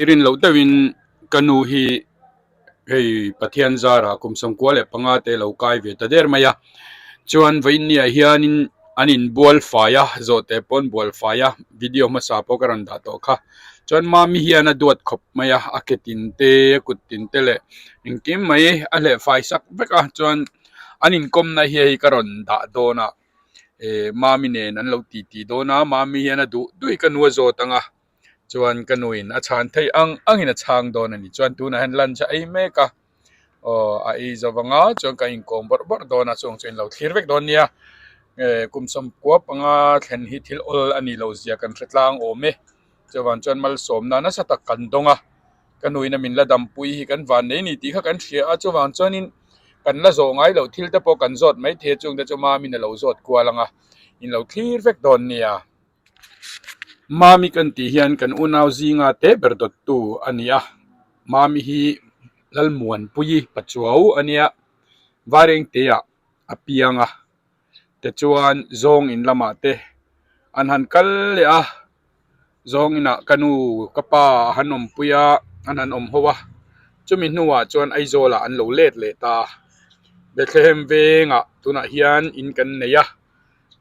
I rin loh deuhin ka nu hi hei Pathian zarah kum sawmkua leh panga te lo kai ve ta der mai a, chuan vawiinniah hianin an inbual fai a, zawhte pawh an bual fai a, video hmasa pawh ka rawn dah tawh kha, chuan mami hian a duat khawp mai a, a ke tin te a kut tin te leh engkim mai a hleh fai sak vek a, chuan an inkawmna hi hei ka rawn dah dawn a, eh mami nen an lo titi dawn a, mami hian a duh duih ka nu a zawt ang a. Chuan ka nuin a chhan theih ang angin a chhang dawn a ni. Chuan tunah hian lunch a ei mek a, aw a ei zo vang a, chuan ka inkawm bawrh bawrh dawn a, chung chu in lo thlir vek dawn nia. Eh kum sawmkua panga thlen hi thil awl a nih loh zia kan hre tlang awm e. Chuvang chuan malsawmna nasa tak kan dawng a, ka nuin a min la dampui hi kan van nei ni tih kha kan hria a, chuvang chuanin kan la zawh ngai loh thil te pawh kan zawt maithei a, chungte chu mamin a lo zawt kual ang a, in lo thlir vek dawn nia. Mami kan tih hian kan unau zinga te ber dawttu a ni a, Mami hi Lalmuanpuii Pachuau a nia, Vairengteah a piang a, tichuan zawng in lamah te an han kal leh a, zawng inah ka nu ka pa a han awmpui a, an han awm ho a, chumi hnuah chuan Aizawlah an lo let leh ta a, Bethlehem vengah tunah hian in kan nei a.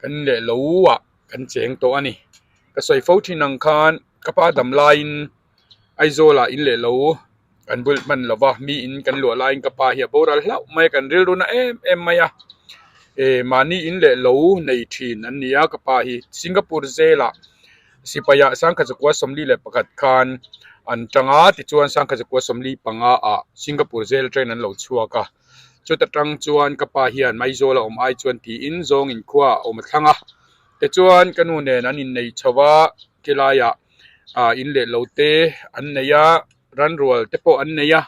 Kan leh lo ah kan cheng tawh a ni. Ka sawi fo thin ang khan ka pa dam laiin Aizawl ah in leh lo kan bul hman lo va, mi in kan luah laiin ka pa hi a boral hlauh mai a, kan rilru na em em mai a. Eh mahni in leh lo nei thin an ni a ka pa hi Singapore zel ah sipai ah Sangkhazakua 41 khan an tang a, tichuan Sangkhazakua 45 ah Singapore zel train an lo chhuak a. Chuta tang chuan ka pa hian Maizawl a awm ai chuan tiin zawng in khua a awm a thlang a. Tichuan ka nu nen an innei chho a, khilaiah ah in leh lo te an nei a, ranrual te pawh an nei a,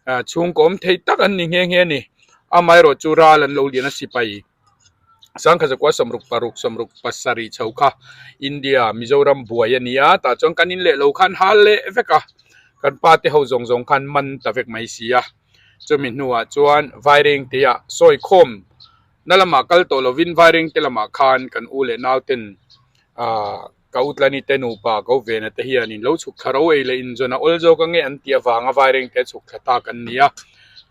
ah chhungkaw awm thei tak an ni nghe nghe a ni. Amaherawh chu ral an lo lian a sipai Sangkhazakua 66 67 chho kha India Mizoram buai a ni a, tah chuan kan in leh lo khan hal leh vek a, kan pa te ho zawng zawng khan man ta vek mai si a. Chumi hnuah chuan Vairengte ah sawi khawm na lamah kal tawh lovin Vairengte lamah khan kan u leh nau ten ah ka u Tlani te nupa ko Vena te hian in lo chhuk thla ro ei leh inzawn a awl zawk ange an tih avanga Vairengte chhuk thla ta kan ni a.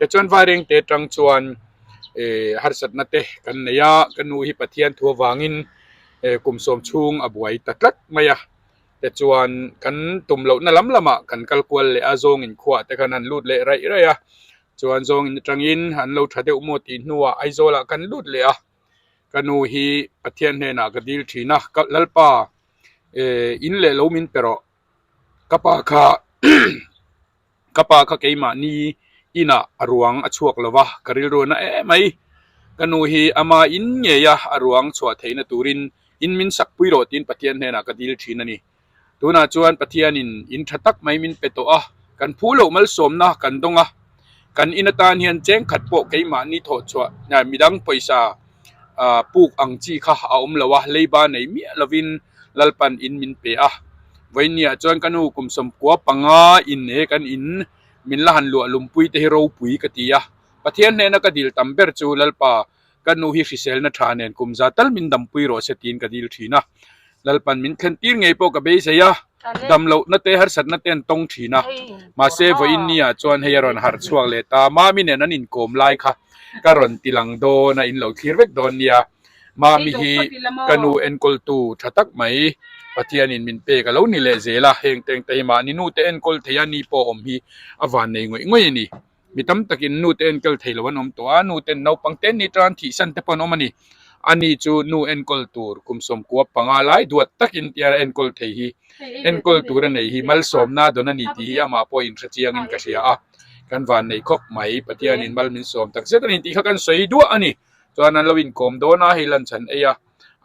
Tichuan Vairengte atang chuan eh harsatna te kan nei a, ka nu hi Pathian thu avangin eh kum sawm chhung a buai ta tlat mai a. Tichuan kan tum lohna lam lamah kan kal kual leh a, zawng inkhuah te khan an lut leh raih raih a, chuan zawng in atangin an lo tha deuh maw tih hnuah Aizawlah kan lut leh a, ka nu hi Pathian hnenah ka dil thin a, ka Lalpa eh in leh lo min pe rawh, ka pa kha Ka pa kha keimahni inah a ruang a chhuak lo va, ka rilru na em mai. Ka nu hi ama in ngei a, a ruang chhuah theihna turin in min sak pui rawh tiin Pathian hnenah ka dil thin a ni. Tunah chuan Pathianin in tha tak mai min pe tawh a, kan phu loh malsawmna kan dawng a. Kan in atan hian cheng khat pawh keimahni thawh chhuah midang pawisa puk ang chi kha a awm lo a, leiba nei miah lovin Lalpan in min pe a. Vawiinniah chuan ka nu kum 95 in he kan in min la han luah lumpui te hi ropui ka ti a. Pathian hnena ka dil tam ber chu Lalpa ka nu hi hriselna tha nen kum za tal min dampui rawh se tiin ka dil thin a. Lalpan min thlen tir ngei pawh ka beisei a, dam lohna te harsatna te an tawng thin a. Mahse vawiinniah chuan hei a rawn harh chhuak leh ta, Mami nen an inkawm lai kha ka rawn ti lang dawn a, in lo thlir vek dawn nia. Mami hi ka nu enkawltu tha tak mai Pathianin min pek a lo ni leh zel a, heng teng te hi mahni nu te enkawl thei a ni pawh awm hi a van nei ngawih ngawih a ni. Mi tam takin nu te enkawl thei lo an awm tawh a, nu ten naupang te ni tan thihsan te pawh an awm a ni. Ani chu nu enkawl tur kum 95 lai duat takin tia enkawl thei hi enkawl tur a nei hi malsawmna dawn a ni tih hi amah pawh inhre chiangin ka hria a, kan van nei khawp mai. Pathianin mal min sawm tak zet a ni tih kha kan sawi duah a ni. Chuan an lo inkawm dawn a, hei lunch an ei a,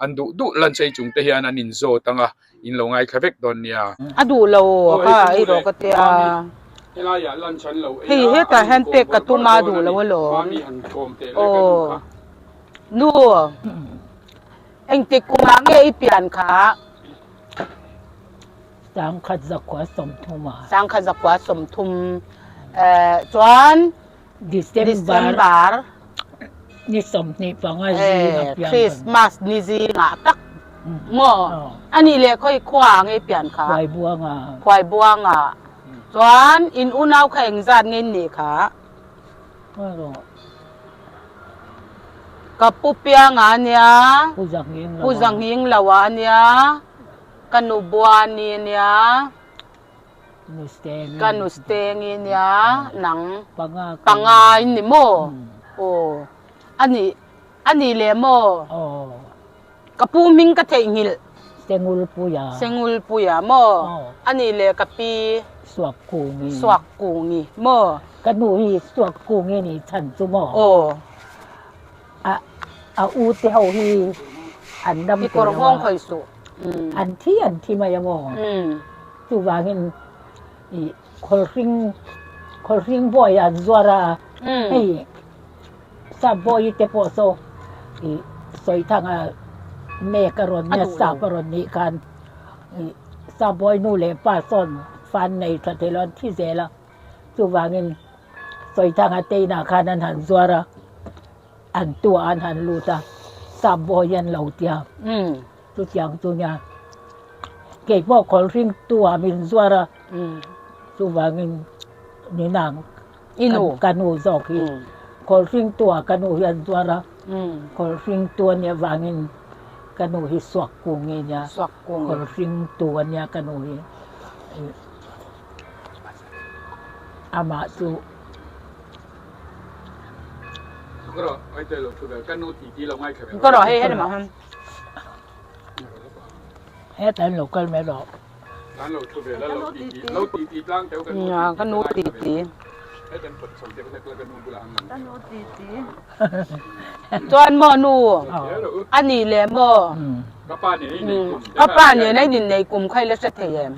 an duh duh lunch ei chung te hian an inzawt ang a, in lo ngaithla vek dawn nia. A duh lo kha ei rawh ka tia. Helaiah lunch an lo ei a, Hei hetah hian pek ka tum a duh lo alawm. Mami han kawm teh le ka nu kha. Nu, engtik kumah nge i pian kha? 1930 a. 1930. Chuan December ni 25 zing a pian Christmas ni zingah tak maw? A nih leh khawi khua nge pian kha? Khuaibuanga. Khuaibuanga. Chuan in unau kha engzat nge in nih kha? Ka pu pianga a nia, pu Zanghing lo a nia, ka nu Buani a nia, ka nu Stengi a nia, nang panga in ni maw? Aw, a nih a nih leh maw? Ka pu hming ka theihnghilh. Sengulpuia. Sengulpuia maw? A nih leh ka pi. Suakkungi. Suakkungi maw? Ka nu hi Suakkungi nih chhan chu maw? Aw. A a u te ho hi an dam I kawr nghawng khawi suh. An thi an thi mai a maw? Chuvangin i khawlhring khawlhring bawi an zuar a hei Sap bawi te pawh saw ih sawi thang a mek a rawn nia sap a rawn nih khan ih sap bawi nu leh pa sawn fan nei tha thei lo an thi zel a chuvangin sawi thang a te inah khan an han zuar a an tuah an han lut a sap bawi an lo tia chutiang chu nia keipawh khawlhring tuah min zuar a chuvangin ni nang. I nu. Ka nu zawk hi. Khawlhringtu ah ka nu hi an zuar a. Khawlhringtu a nih avangin ka nu hi suak kung nge nia. Suak kung. Khawlhringtu a nia ka nu hi. Amah chu. Ka rawh hei hei mah han. Hetah an lo kal mai rawh. Ka nu ti ti. Chuan maw nu a nih leh maw ka pa nen a in nei kum kha i la hre thei em?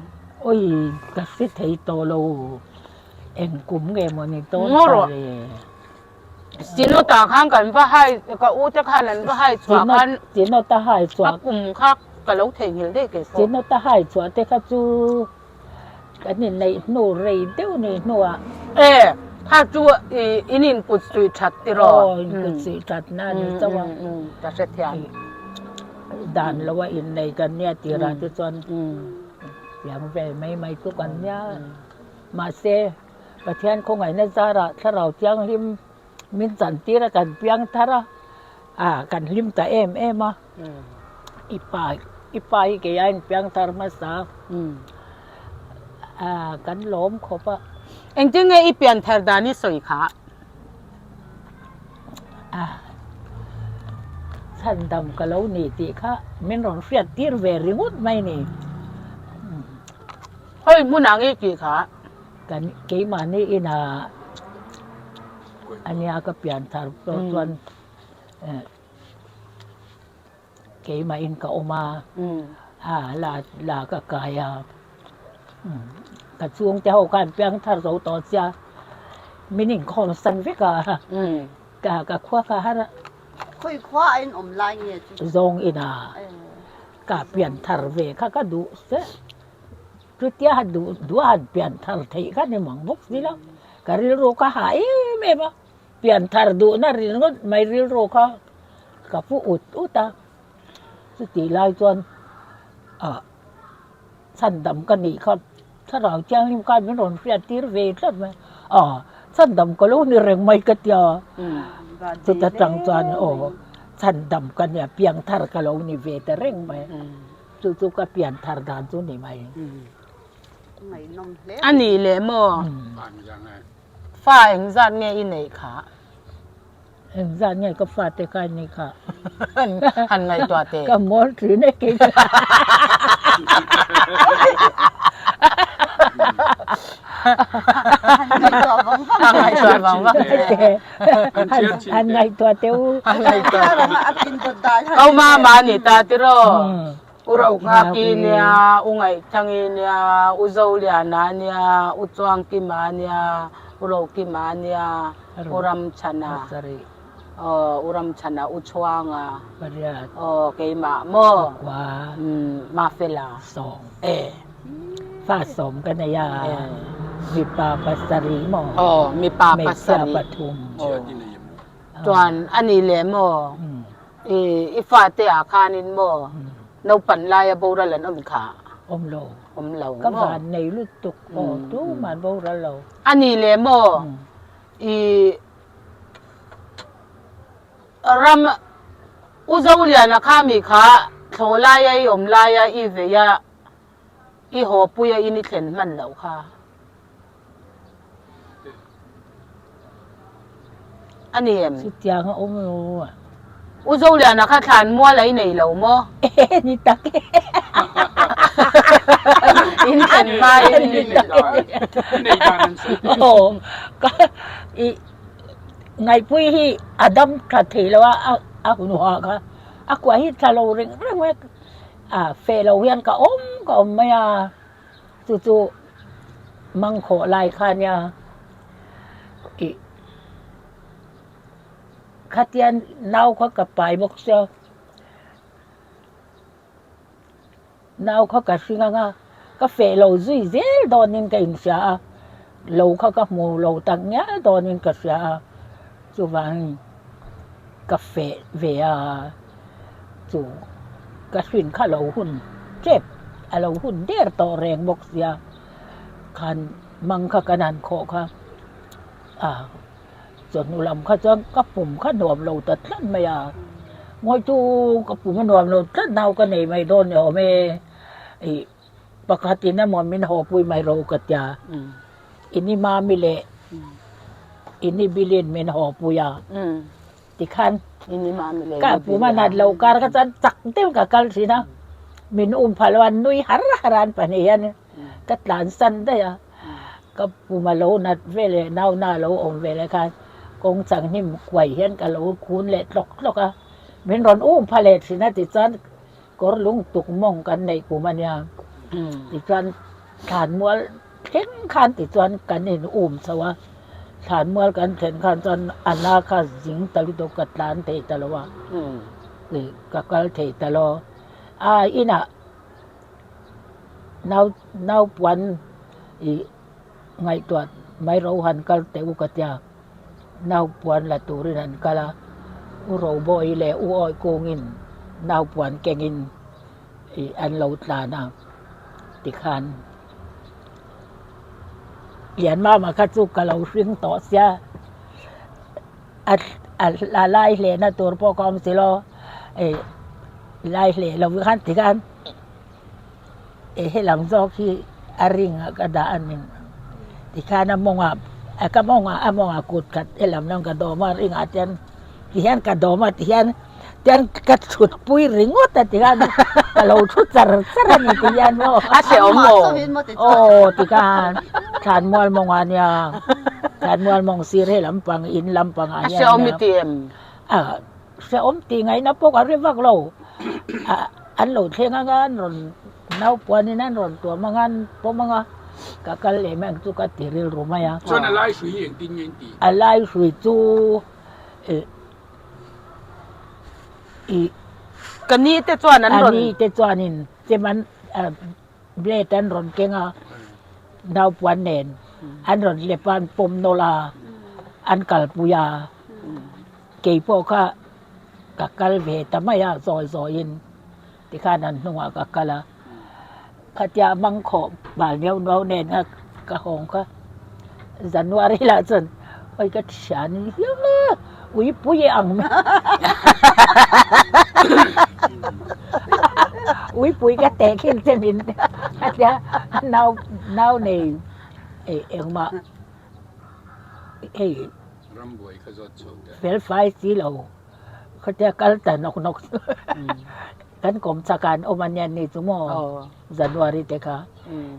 Oi ka hre thei tawh lo eng kum nge maw ni dawn ta le. Sinawtah khan kan va hai ka u te khan an va hai chhuah khan Sinawta hai chhuah a kum kha ka lo theihnghilh daih kei pawh. Sinawta hai chhuah te kha chu kan inneih hnu rei deuh ni hnuah. E kha chu i in inkut suih that tiraw? Aw inkut suih that na a ni chauh a. Ka hrethiam. Dan lo a innei kan nia tirah te chuan piang ve mai mai chu kan nia. Mahse. Pathian khawngaihna zarah Thlarau Thianghlim min chantir a, kan piang thar a, ah kan hlim ta em em a. I pa i pa hi kei aiin piang thar hmasa ah kan lawm khawp a. Engtin nge i pian thar dan i sawi kha? Ah chhandam ka lo ni tih kha min rawn hriat tir ve ringawt mai ni. Hei hmunah nge tih kha? Kan keimahni inah a nia ka pian thar pawh chuan keimahin ka awm a, a la la ka kai a, ka chhungte ho khan piang thar zo tawh sia min inkhawm san vek a, ka ka khua kha har a. Khawi khua a inawm lai nge chu? Zawng inah ka pian thar ve kha ka duh se. Chutia han duh duh a han pian thar theih kha ni mang bawk si lo. Ka rilru kha ha em em a, pian thar duhna ringawt mai rilru kha ka pu ut ut a. Chutih lai chuan ah chhandam ka nih kha Thlarau Thianghlim khan min rawn hriat tir ve tlat mai. Ah chhandam ka lo ni reng mai ka tia, chuta tang chuan aw chhandam ka nia piang thar ka lo ni ve ta reng mai. Chu chu ka pian thar dan chu ni mai. A nih leh maw? Fa engzat nge i neih kha? Engzat nge ka fa te kha i neih kha? Han ngaihtuah teh. Ka mawl thin e kei chu. Han ngaihtuah vang vang teh. Han ngaihtuah teh u. Kau mama ni ta tiraw. U Rohngaki nia, U Ngaihthangi nia, U Zoliana nia, U Chuangkima nia, U Rokima nia, U Ramchhana, U Ramchhana, U Chhuanga, aw keimah maw, Mafela, e. Fa sawm ka nei a, mipa pasarih maw? Aw, mipa pasarih. Hmeichhia pathum. Chuan a ni leh maw? I fate ah khanin maw naupan laia boral an awm kha? Awm lo. Awm lo Ka van nei lutuk aw tumah an boral lo. A ni le maw i ram U Zoliana kha mi kha thlawh laia i awm laia i vei a i haw pui a in i thlen hman loh kha. A ni em? Chutiang a awm lo a. U Zoliana kha thlan mual a i nei lo maw? E ni tak e. In thlen hma in. Ni tak e. Aw ka i ngaihpui hi a dam tha thei lo a a hun hah kha a kuah hi tha lo reng reng mai a feh lo hian ka awm ka awm mai a. Chu chu mangkhawh lai kha nia ih khatian nau kha ka pai bawk sia nau kha ka hring ang a ka feh lo zui zel dawnin ka inhria a lo kha ka hmu lo tak ngial dawnin ka hria a chuvangin ka feh ve a. Chu ka hrin kha lo hun tep a lo hun der tawh reng bawk sia khan mang kha kan han khawh kha a chawhnu lam kha chuan ka pum kha nuam lo ta tlat mai a ngawi chu ka pum a nuam lo tlat nau ka nei mai dawn ni awm e ih pakhat in emaw min haw pui mai rawh u ka tia ini mami leh ini bilin min haw pui a. Tikhan ka pum a nat lo kar kha chuan chak deuh ka kal thin a, min um pha lo a nui har har a an pahnih hian ka tlan san daih a, ka pum a lo nat ve leh nauna a lo awm ve leh khan kawng chang hnim kuai hian ka lo kun leh tlawk tlawk a, min rawn um pha leh thin a tichuan kawr lung tuk mawng kan neih kum a nia tichuan thlanmual Thleng khan tichuan kan in um chho a, thlanmual kan thlen khan chuan a na kha zing ta lutuk ka tlan thei ta lo a, ka kal thei ta lo. A inah nau naupuan ih ngaihtuah mai ro han kal teh u ka tia, naupuan la turin an kal a, u Robawi leh u Awi kungin naupuan kengin ih an lo tlan a tikhan. Lianmama kha chu ka lo hring tawh sia a lai hlehna tur pawh ka awm si lo ih lai hleh lo khan tikhan ih helam zawk hi a ring ah ka dah a ni tikhan a mawngah ka mawngah a mawngah kut khat helam lam ka dawm a ring ah chuan tihian ka dawm a tihian tian ka thut pui ringawt a tikhan ka lo thu char char a ni tihian maw A hrehawm maw? Aw tikhan thlanmual mawng ah nia thlanmual mawng sir he lampang in lampang ah A hian hrehawm i ti em? A hrehawm tih ngaihna pawh ka hre vak lo a an lo thleng anga an rawn naupuan in an rawn tuam anga an pawm anga ka kal leh mai ang chu ka ti rilru mai a. Chuan a lai hrui hi engtin nge in tih? A lai hrui chu ih ih Ka ni te chuan an rawn. A ni te chuanin chem an blade an rawn keng a, naupuan nen an rawn lep a, an pawm nawlh a, an kalpui a, keipawh kha ka kal ve ta mai a zawi zawiin tikhan an hnungah ka kal a, khatia mangkhawh bal neuh neuh nen kha ka hawng kha January lah chuan hawi ka thian hiam a uipui e ang mai uipui ka teh khin che min a tia nau nau nei engmah hei fel fai si lo khatia kal ta nawk nawk kan kawm chak a an awm a nia ni chu maw January te kha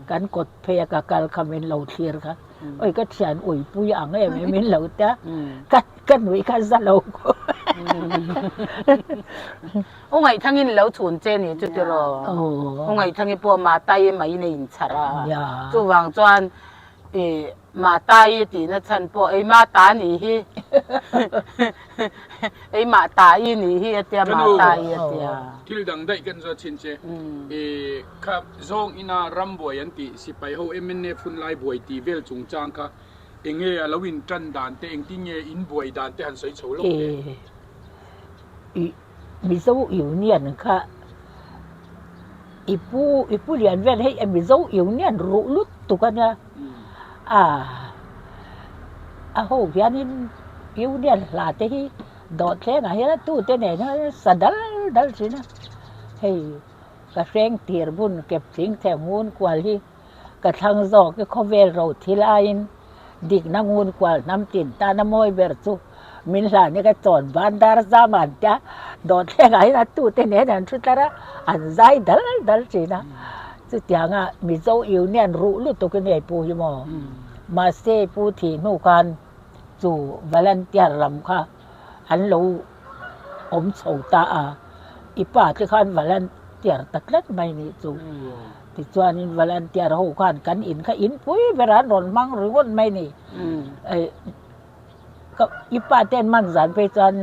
kan kawt phei a ka kal kha min lo thlir kha oi ka thian uipui ang em em min lo tia ka ka nuih kha za lo U Ngaihthangin lo chhun che ni chu tiraw U Ngaihthangin pawh Matai mai in a inchhar a chuvang chuan ih Matai tihna chhan pawh ei mah ta nih hi ei mah ta i nih hi a tia Matai a tia. Thil dang daih kan zawt chin che i kha zawng ina ram buai an tih sipai ho MNF hun lai buai tih vel chungchang kha enge a lo in tan dan te engtin nge in buai dan te han sawi chho lawk teh. I Mizo Union kha. I pu i pu lian vel hei Mizo Union ruh lut tuk a nia a a ho hianin Union hla te hi dawhthlengah hian a tute nen hian sa dal dal thin a hei ka hreng tir bun kep thing theng ngun kual hi ka thlang zawk i khawvel ro thil aiin dikna ngun kual hnam tin tana mawi ber chu min hlan hi ka chawn ban dar zam an tia dawhthlengah hian a tute nen an thu tlar a an zai dal dal thin a chutianga Mizo Union ruh lutuk hi nei pu hi maw mahse pu thih hnu khan chu volunteer lam kha an lo awm chho ta a i pa te khan volunteer ta tlat mai nih chu. Tichuanin volunteer ho khan kan in kha in pui ber an rawn hmang ringawt mai ni. I pa ten man zan phei chuan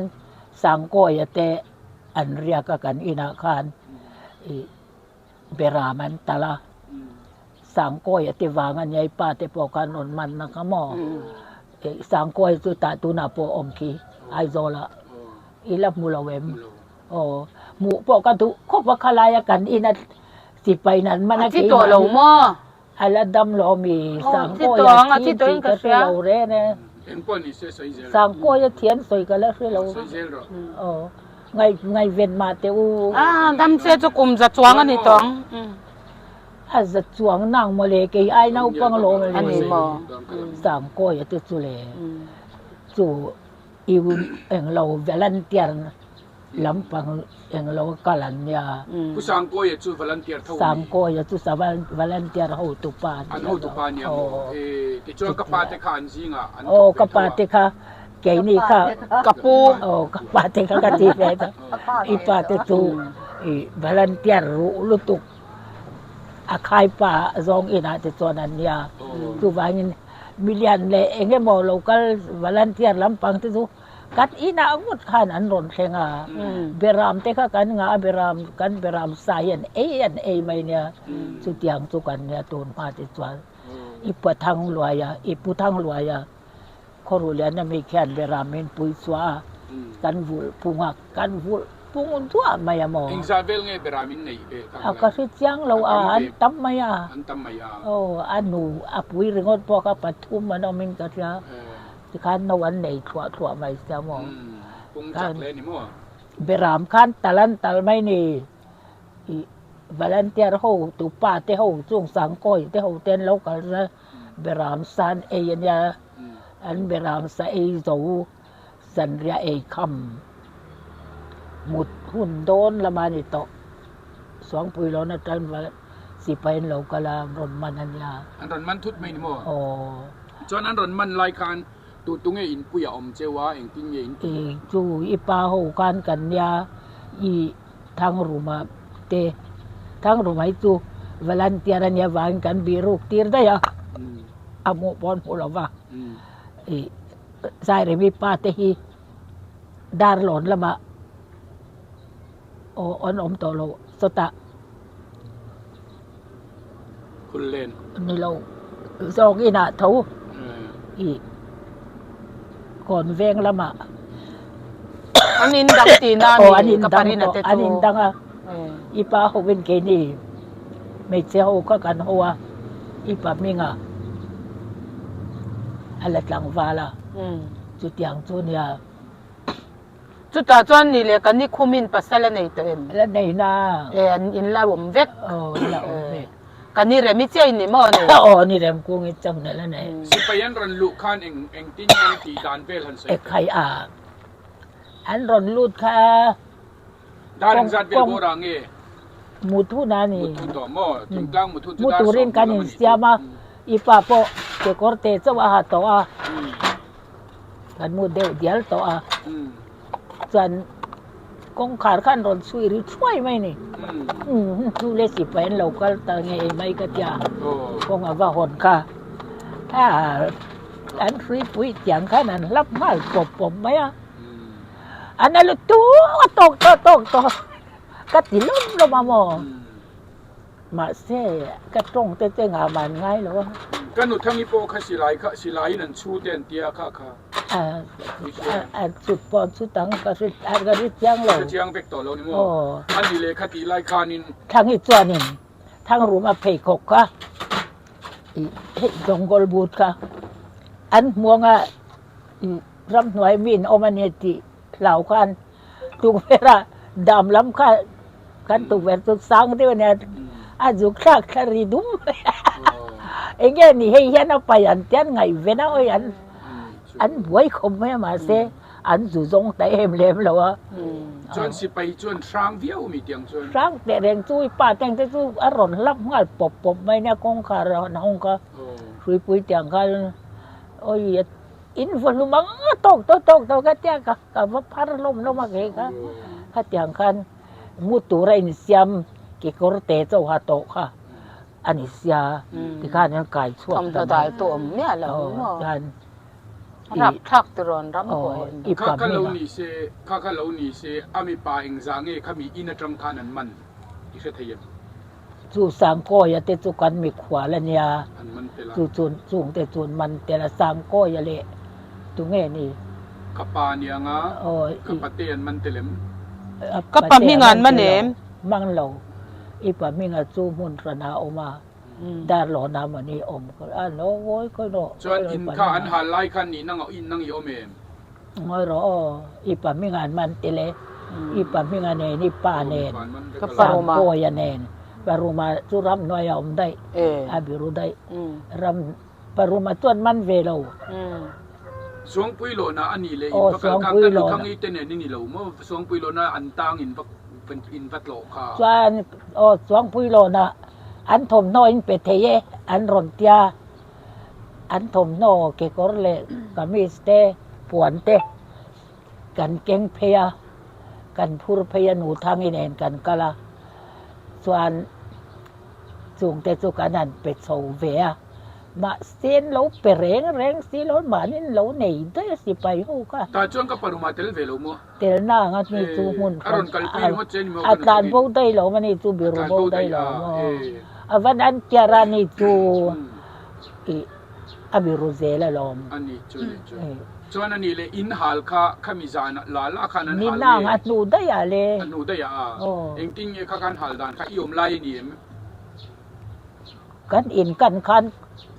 Sangkawia te an riak a kan inah khan beram an talh a. Sangkawia te vang a nia i pa te pawh khan rawn man na kha maw. Sangkawia chu tah tunah pawh a awm khi Aizawlah i la hmu lo em? Aw, hmuh pawh ka duh khawp a khalaia kan ina sipai nan man a A thi tawh lo maw? A la dam lo mi Sangkawia thi tih ka hre lo reng e. Engpawh ni se sawi zel rawh. Sangkawia thian sawi ka la hre lo. Sawi zel rawh. Aw, ngai ngaiven mah teh u. A dam se chu kum za chuang a ni tawh ang. A za chuang nang maw le kei ai naupang lawm a ni maw? Sangkawia te chu le chu I englo volunteer lampang englo kal an nia. Pu Sangkawia chu volunteer tho a ni. Sangkawia chu volunteer hotupa a ni. An hotupa a nia maw? Tichuan ka pa te kha an zingah an thawk ve tho a. Aw ka pa te kha keini kha. Ka pu. Aw ka pa te kha ka ti ve ta. I pa te chu i volunteer ruh lutuk a khaipa zawng inah te chuan an nia. Chuvangin Milian leh eng emaw lo kal volunteer lampang te chu kan inah ngawt khan an rawn thleng a, beram te kha kan ngah a, beram kan beram sa hi an ei an ei mai nia, chutiang chu kan nia tun hma te chuan i pa thang luai a, i pu thang luai a, Khawruhliana mi khian beram min pui chhuah a, kan vulh phung a, kan vulh phung duah mai a maw? Engzah vel nge beram in neih ve tak A ka hre chiang lo a, an tam mai a. An tam mai a. Aw, a nu a pui ringawt pawh kha pathum an awm in ka hria. Tikhan no an nei thluah thluah mai sia maw? Pung chak hle ni maw? Beram khan tal an tal mai ni. Ih volunteer ho tupa te ho chung sangkawi te ho te an lo kal a. Beram sa an ei a nia, an beram sa ei zo zanriah ei kham mut hun dawn lama ni tawh. Suangpui lawn atang sipai an lo kal a, an rawn man a nia. An rawn man thut mai ni maw? Aw. Chuan an rawn man lai khan tu tu nge inpui a awm cheu a, engtin nge in tih? Chu i pa ho khan kan nia i Thangruma te Thangruma hi chu volunteer a nia vangin kan bih ruk tir daih a, a hmuh pawh an hmu lo va, ih Zairemi pa te hi Darlawn lamah aw an awm tawh lo chawtah ni lo zawng inah tho ih kawn veng lamah An in dang tihna aw a an ni in ka dang parina tawh te an chu in dang a i pa hovin keini hmeichhe ho kha kan ho a i pa hminga a la tlangval a chutiang chu nia. Chutah chuan ni leh kan ni khumin pasal a nei tawh em? La nei na. E an in la awm vek. Aw in la awm vek. Kan ni rem i chiah in ni maw nei? Aw ni rem kung i chang na la nei. Sipai an rawn luh khan eng engtin nge an tih dan vel han sawi teh. Ekhai a an rawn lut kha Dar engzat vel bawr ah nge? Mut hun a ni. Mut hun tawh maw? Thingtlang mut hun chu Mu dar turin sawm kan lam a nih chu. insiam a, i pa pawh kekawr te chauh a ha tawh a. Kan mu deuh dial tawh a, chuan kawngkhar khan rawn chhui ri thuai mai a ni. Chu le sipai an lo kal ta ngei mai ka tia, kawng a va hawn kha. An hruipui tiang khan an hlap nghal pawp pawp mai a. A na lutuk a tawk tawh tawk tawh ka ti lawm lawm a maw. Mahse, ka tawng te te ngah man ngai lo a. Ka nu Thangi pawh kha silai kha silaiin an chhu te an tia kha kha. A chhut pawh chhut ang ka hre ka hre chiang lo. Hre chiang vek tawh lo ni maw? A ni leh kha tih lai khanin. Thangi chuanin Thangruma pheikhawk kha ih hei jungle boot kha an hmuanga ih ramhnuai mi in awm a ni tih hlau khan tukverh ah dam lam kha kan tukverh chu sang deuh a nia a zuk thlak thla ri dum mai a eng nge ni hei hian a pai an tian ngaih ven a awi an an buai khawp mai a mahse an zu zawng ta em lem lo a. Chuan sipai chuan hrang viau mi tiang chuan. Hrang teh reng chu i pa teng te chu a rawn hlap nghal pawp pawp mai nia kawngkhar a rawn hawng kha hruipui tiang khan awi a In vaw hlum ang a tawk tawk tawk tawk a tia ka ka va phar hlawm hlawm a kei kha khatiang khan mu tur a insiam kekawr te chauh ha tawh kha a ni sia tikhan an kai chhuak ta mai dal tawh awm miah lo maw rapthlak ti rawn ram pawh hi kha kha lo ni se kha kha lo ni se a mipa engzah nge khami in atang khan an man i hre thei em? Chu Sangkawia te chu kan mikhual a nia, chu chu chung te chuan man tel a Sangkawia leh tunge ni? Ka pa aniang a, ka pate an man tel em? Ka pa hming an man em? Mang lo, i pa hminga chu hmun hran ah a awm a, Darlawn ah mawni awm a lo ngawi khawi rawh. Chuan in kha an hal lai khan nih nang nang i awm em? Ngawi rawh aw, i pa hming an man tel e, i pa hminga nen i pa nen, Sangkawia nen, Paruma chu ramhnuai a awm daih, a biru daih, ram Paruma chuan man ve lo. Suangpuilawna a nih leh in va kal kang ka nuthang i te nen i ni lo maw, Suangpuilawna an tang in va in va tlawh kha. Chuan aw Suangpuilawna an thawmhnaw in pe thei e an rawn tia. An thawmhnaw kekawr leh kamis te puan te kan keng phei a, kan phur phei a Nuthangi nen kan kal a, chuan chung te chu kan han pe chho ve a, mahse an lo pe reng reng si lo mahni an lo nei daih a sipai ho kha. Tah chuan ka paruma tel ve lo maw? Tel na ang a ni chu hmun hran a tlan bo daih lo a ni chu biru bo daih lo maw a van an tiar a ni chu ih a biru zel alawm. A ni chu ni chu chuan a nih leh in hal kha khami zan la la khan an hal nge? Ni nang a hnu daih ah le. A hnu daih ah a engtin nge kha khan hal dan kha i awm lai a ni em? Kan in kan khan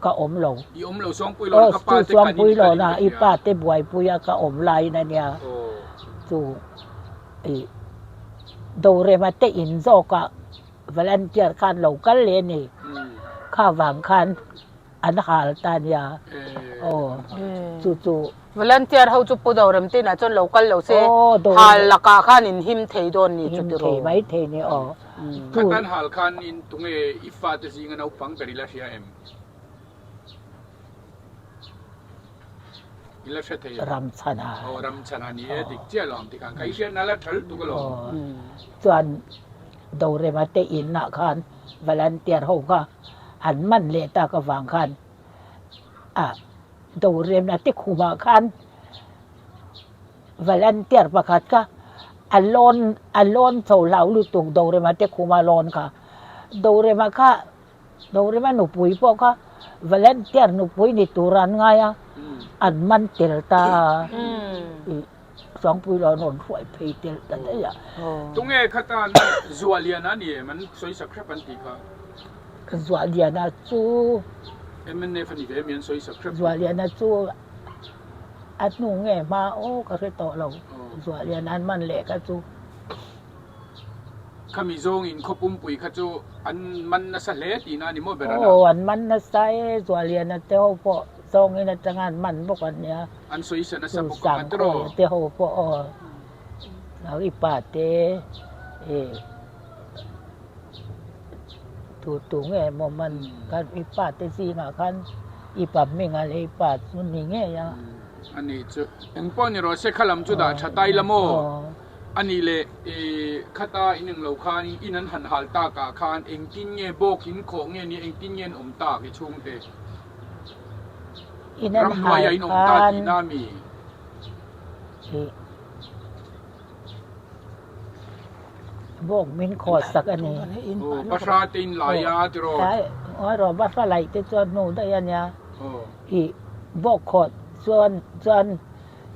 ka awm lo. I awm lo Suangpui lawna ka pa te kan in Suangpui lawna i pa te buaipui a ka awm laiin a nia. Chu i Dorema te in zawkah volunteer khan lo kal leh a ni. Kha vang khan an hal ta a nia. Aw chu chu. Volunteer ho chu Pu Dorem te inah chuan lo kal lo se hal lakah khan in him thei dawn ni chu tiraw. Him thei mai thei ni aw. Khatan hal khan in tunge i fate zinga naupang ber i la hria em? I la hre thei em? Ramchhana. Aw Ramchhana ni e dik chiah lo ang tikhan ka i hriatna la tha lutuk alawm. Chuan Dorema te inah khan volunteer ho kha an man leh tak avang khan a Dorema te khumah khan Volunteer pakhat kha a lawn a lawn chho hlau lutuk Dorema te khuma lawn kha. Dorema kha Dorema nupui pawh kha volunteer nupui ni tur an ngai a, an man tel ta a, ih Sangpui lo an rawn hruai phei tel ta daih a. Tunge kha tan Zuahliana a ni em? An sawi sak hrep an tih kha. Zuahliana chu. MNF a ni ve mi an sawi sak hrep. Zuahliana chu. A hnu nge hma aw ka hre tawh lo zuah lian an man leh kha chu. Khami zawngin khaw pumpui kha chu an man nasa hle tihna a ni maw ber a na? Aw an man nasa e, zuah lian a te ho pawh zawngin atanga an man bawk an nia. An sawi sa nasa bawk ang a tiraw? Chu Sangkawia te ho pawh aw nau i pa te e tu tu nge maw man khan i pa te zingah khan I pa hming a lei pa chu ni ngei a. A nih chu. Eng pawh ni rawh se kha lam chu dah tha ta ila maw? A nih leh i khata in englo khan in an han hal tak ah khan engtin nge bawk in khawh nge ni engtin nge an awm tak i chhungte? In an hal Ramhnuai ah in awm ta tihna a mi? Bawk min khaw sak a ni. Aw bahra te in lai a tiraw? Aw rawh bahra laih te chuan hnu daih a nia. Ih bawk khawh chuan chuan.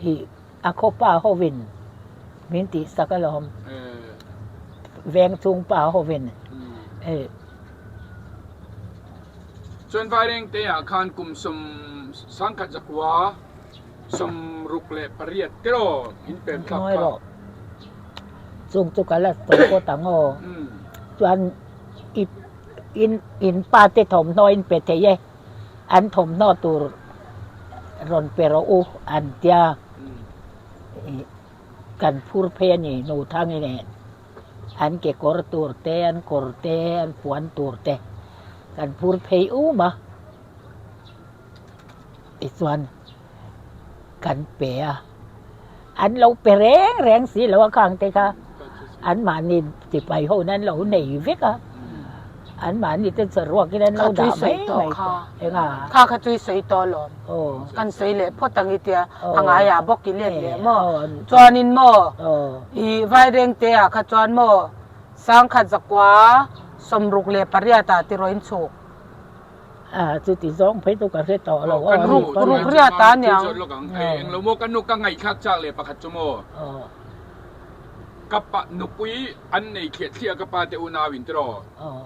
I a khawpa hovin min tihsak alawm. Veng chung pa hovin. Chuan Vairengte ah khan kum sawm sangkhat zakua 68 tiraw in pem thlak kha. Chung chu ka la sawi pawt ang aw. Chuan i in in pa te thawmhnaw in pe thei e. An thawmhnaw tur rawn pe rawh u an tia kan phur phei a ni Nuthang i nen. An kekawr tur te, an kawr te, an puan tur te kan phur phei um a. Tichuan kan pe a, an lo pe reng reng si lo a khang te kha anmahni sipai ho in an lo nei vek a, anmahni te saruak in an lo dah mai mai eng a. Kha kha chu i sawi tawh alawm, kan sawi leh phawt ang i tia, a ngaiah bawk i let leh maw, chuanin maw i Vairengte ah kha chuan maw Sangkhat zakua 68 ah tiraw in chhuk. A chuti zawng phei chu ka hre tawh lo Ka nu Ruk riat a niang. Eng lo maw ka nu ka ngaihthlak chak leh pakhat chu maw ka pa nupui an nei thliah thliah ka pa te unau in tiraw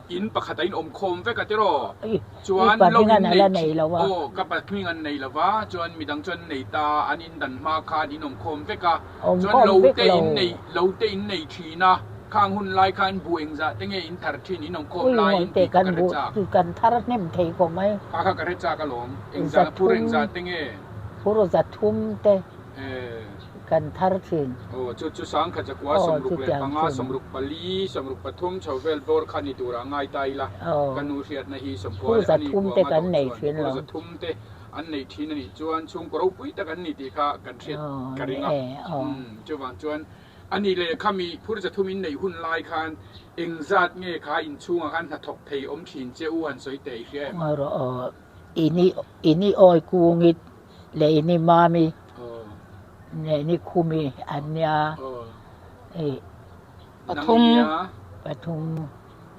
in pakhat a in awm khawm vek a tiraw chuan lo in nei aw ka pa hming an nei lova chuan midang chuan an nei ta an in dan hma khan in awm khawm vek a Chuan lo te in nei lo te in nei thin a, khang hun lai khan bu engzah te nge in thar thin in awmkhawm lai in tih kha ka hre chak. Kan thar hnem thei khawp mai. Kha kha ka hre chak alawm. Engzah phur engzah te nge? Phur 300 te kan thar thin. Aw chu chu 1014 65 64 63 chho vel bawr kha ni turah ngai ta ila ka nu hriatna hi 90 leh a ni kua nga tawh chuan phur 300 te An neih thin a nih chuan chhungkaw ropui tak an ni tih kha kan hriat ka ring a. Umm chuvang chuan a nih leh khami phur 300 in neih hun lai khan eng zat nge kha inchhungah khan hnathawk thei awm thin che u han sawi teh i hria em? Rawh aw, ini ini awi kungi leh ini mami leh ini khumi an nia i Pathum. Pathum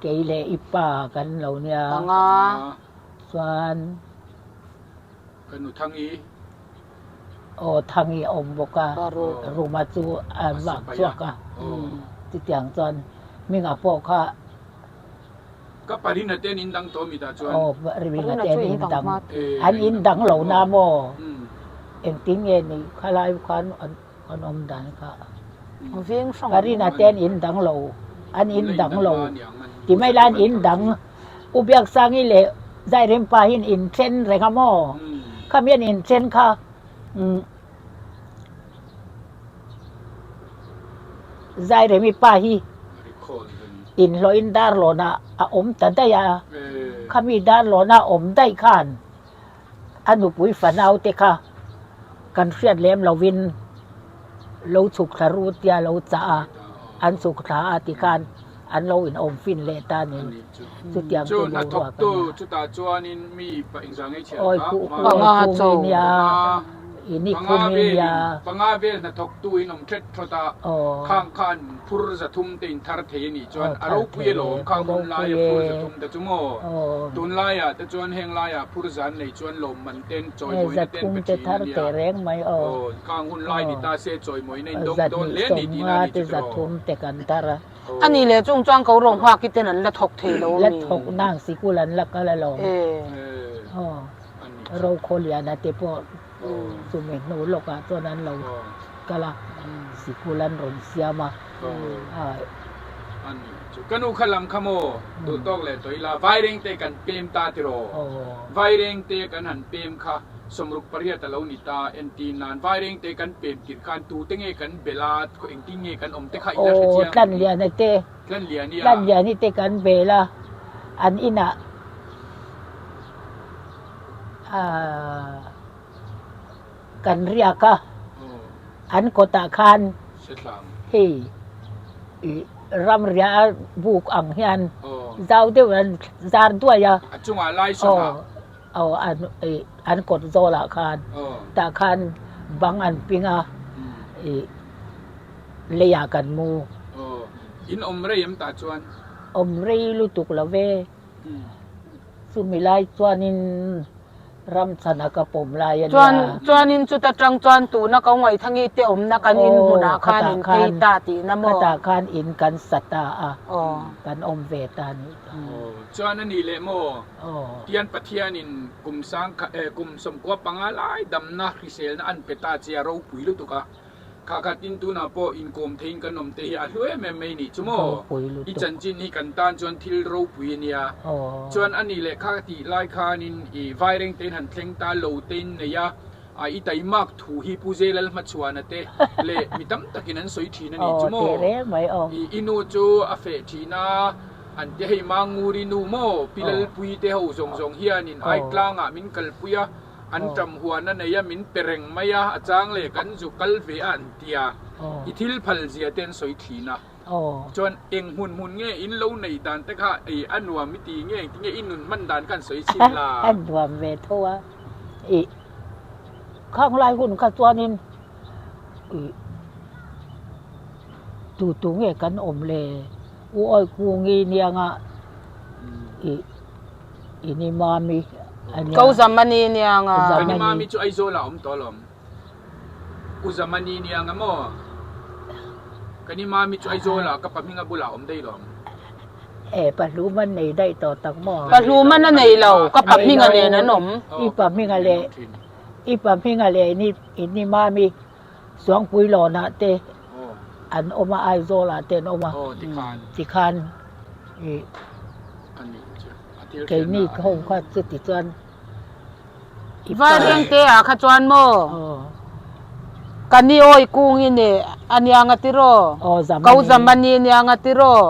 kei leh i pa kan lo nia. Panga. Chuan. Ka nu Thangi. Aw Thangi a awm bawk a, Ruma chu a vak chhuak a, chutiang chuan Hminga pawh kha. Ka Parina te an indang tawh mi tah chuan. Aw Parina te an indang, an indang lo na maw? Engtin nge ni khalai khan an awm dan kha. Parina te an indang lo, an indang lo, ti mai la an indang. U Biaksangi leh Zairempa hi an inthen reng a maw? Khami an inthen kha Zairemi pa hi inhlawhin Darlawnah a awm ta daih a, khami Darlawnah a awm daih khan a nupui fanaute kha kan hriat lem lovin lo chhuk thla ru tia lo chah a, an chhuk thla a tikhan an lo inawm fin leh ta a ni. Chutiang chu boruak a nia. Awi khuh khuh kung i nia, i ni khum i nia. Aw. Aw thar thei e, ropui e. Aw. Hei 300 te thar teh reng mai aw. Aw. 250 te 300 te kan thar a. A nih leh chung chuan ko rawng nghak i ten an la thawk thei lo a mi? La thawk nang sikul an la kal alawm. Aw. Rokhawliana te pawh chumi hnu lawkah chuan an lo kal a, sikul an rawn siam a. Ka nu kha lam kha maw duh tawk leh tawh ila Vairengte kan pem ta tiraw? Vairengte kan han pem kha 68 a lo ni ta entir nan Vairengte kan pem tirh khan tute nge kan bel a, engtin nge kan awm te kha i la hre chiang. Aw Tlanliana te, Tlanliani a. Tlanliani te kan bel a, an inah Aaa kan riak a, an kawtah khan hei ih ramriah a buk ang hian zau deuh an zar duai a, aw aw ih an kawt zawlah khan tah khan bang an ping a ih leiah kan mu. Awm rei lutuk lo ve. Chumi lai chuanin Ram chhana ka pawm lai a nia. Chuan chuanin chuta tang chuan tuna ko Ngaithangi te awmna kan in hmunah khan in phei ta tihna maw? Khatah khan in kan sa ta a, kan awm ve ta a nih kha. Chuan a nih leh maw? Tian Pathianin kum sang kum 95 lai damna hriselna an pe ta che a ropui lutuk a. Kha khat in tunah pawh inkawm theiin kan awm te hi a hlu em em mai nih chu maw? I chanchin hi kan tan chuan thil ropui a nia. Chuan a nih leh kha tih lai khanin i vaireng tein han thleng ta lo tein nei a, a i taimak thu hi Pu Zelal Hmachhuana te leh mi tam takin an sawi thin a nih chu maw? I i nu chu a feh thin a, an ti hei Manguri nu maw? Pi Lalpui te ho zawng zawng hianin Aitlangah min kalpui a, An ṭam huan a nei a, min pe reng mai a, a chang leh kan zu kal ve a an ti a, i thil phal zia te an sawi thin a. Chuan eng hmun hmun nge in lo neih dan te kha ei a nuam i ti nge engti nge i nun hman dan kha an sawi chhin la? A nuam ve tho a, i khang lai hun kha chuanin i tu tu nge kan awm le u awi kungi nianga i. Ini mami a nia. Ko Zamani nia nga. Kani mami chu Aizawl ah awm tawh alawm. U Zamani nia nga maw? Kani mami chu Aizawl ah ka pa hminga bulah awm daih lawm. E pa hlum an nei daih tawh tak maw? Pa hlum an a nei lo, ka pa hminga nen an awm. I pa hminga leh i pa hminga leh ini ini mami Suangpui lawnah te an awm a, Aizawl ah te an awm a, tikhan ih keini ho kha chuti chuan i pa Vairengte ah kha chuan maw ka ni awi kung i ne a niang a tiraw, ko Zamani a niang a tiraw,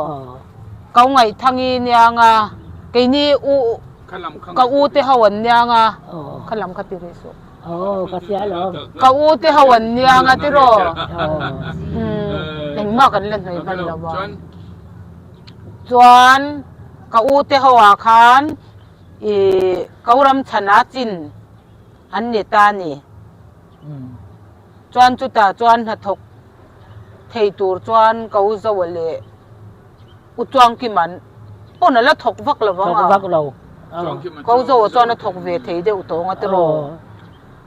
ko Ngaihthang i niang a, keini u ka u te ho an niang a, khalam kha ti rih suh. Aw, ka hria alawm. Ka u te ho an niang a tiraw? Umm, engmah kan la hnaih hman lo a. Chuan ka u te ho ah khan ih Koram chhana chin an ni ta a ni. Chuan chutah chuan hnathawk thei tur chuan ka u Zoa leh U Chuangkima'n pawn a la thawk vak lo vang a. Thawk vak lo. Ko Zoa chuan a thawk ve thei deuh tawng a tiraw.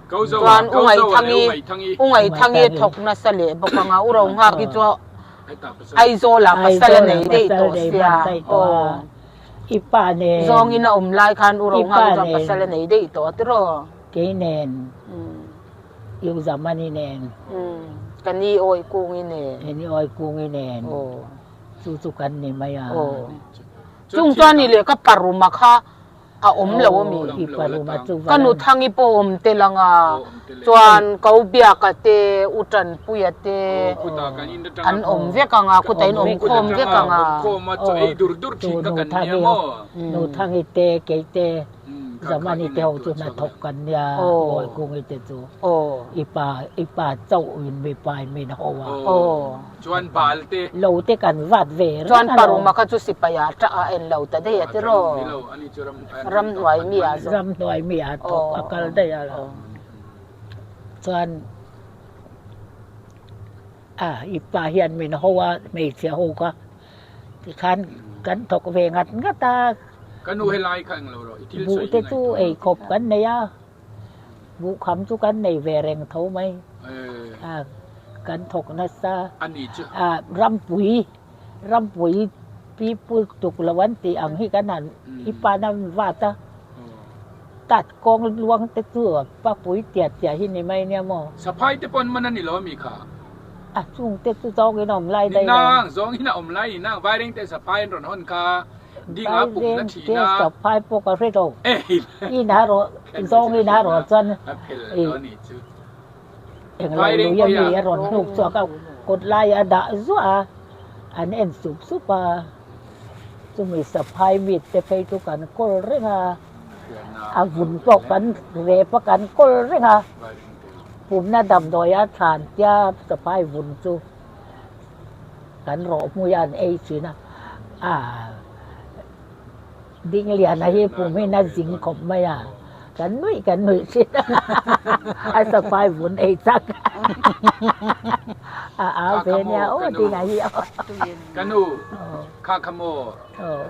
Chuan U Ngaithangi, U Ngaithangi a thawk nasa leh bawk ang a, U Rohnghaki chu Aizawlah pasal a nei daih tawh sia. Aw. Zawngin a awm lai khan U Rohnghaki chuan pasal a nei daih tawh a tiraw. Kei nen. U Zamani nen. Ka ni awi kungi nen. Ka ni awi kungi nen. Chu chu kan ni mai a. Chung chuan i leh ka paruma kha a awm lo a mi. I paruma chu Ka nu Thangi pawh awm tel ang a, chuan Ko Biaka te, U Tanpuia te an awm vek ang a, khutah in awm khawm vek ang a. Chu nu Thangi nu Thangi te, kei te. Zamani te ho chu hnathawk kan nia, Bawikungi te chu i pa i pa chauh in mi pa in min ho a. Chuan bal te. Lo te kan vat ve reng Chuan paruma kha chu sipai ah tah a en lo ta daih a tiraw? Ramhnuai mi ah zawk. Ramhnuai mi ah thawk a kal daih a lo. Chuan a i pa hian min ho a hmeichhe ho kha tikhan kan thawk ve ngat ngat a. Ka nu helai kha englo rawh i thil sawi Buh te chu ei khawp kan nei a, buh kham chu kan nei ve reng tho mai. A kan thawk nasa. A ni chu. A rampui rampui pi pu tuk lo an tih ang hi kan han i pan a vat a. Tat kawng luang te chu papui tiat tiah hi ni mai nia maw. Saphai te pawn man a ni lo a mi kha. A chung te chu zawng in a awm lai daih lo. Ni nang zawng in a awm lai ni nang vaireng te saphai an rawn hawn kha. Ding a pum na thin a. Saphai pawh ka hre lo. In a rawh zawng in a rawh chuan englo lui a mi a rawn hnuk chhuak a kawt lai a dah zuah a an en sup sup a chumi saphai mit te phei chu kan kawl reng a a vun pawh kan rep a kan kawl reng a pumna damdawi a thlan tia saphai vun chu. Kan rawh hmui a an ei thin a, ah Dingliana hi pum hian a zing khawp mai a, kan nuih kan nuih thin a, a saphai vun ei chak. A au Kha ve kha nia maw aw ka nu tih ngai hi aw. Ka nu kha kha maw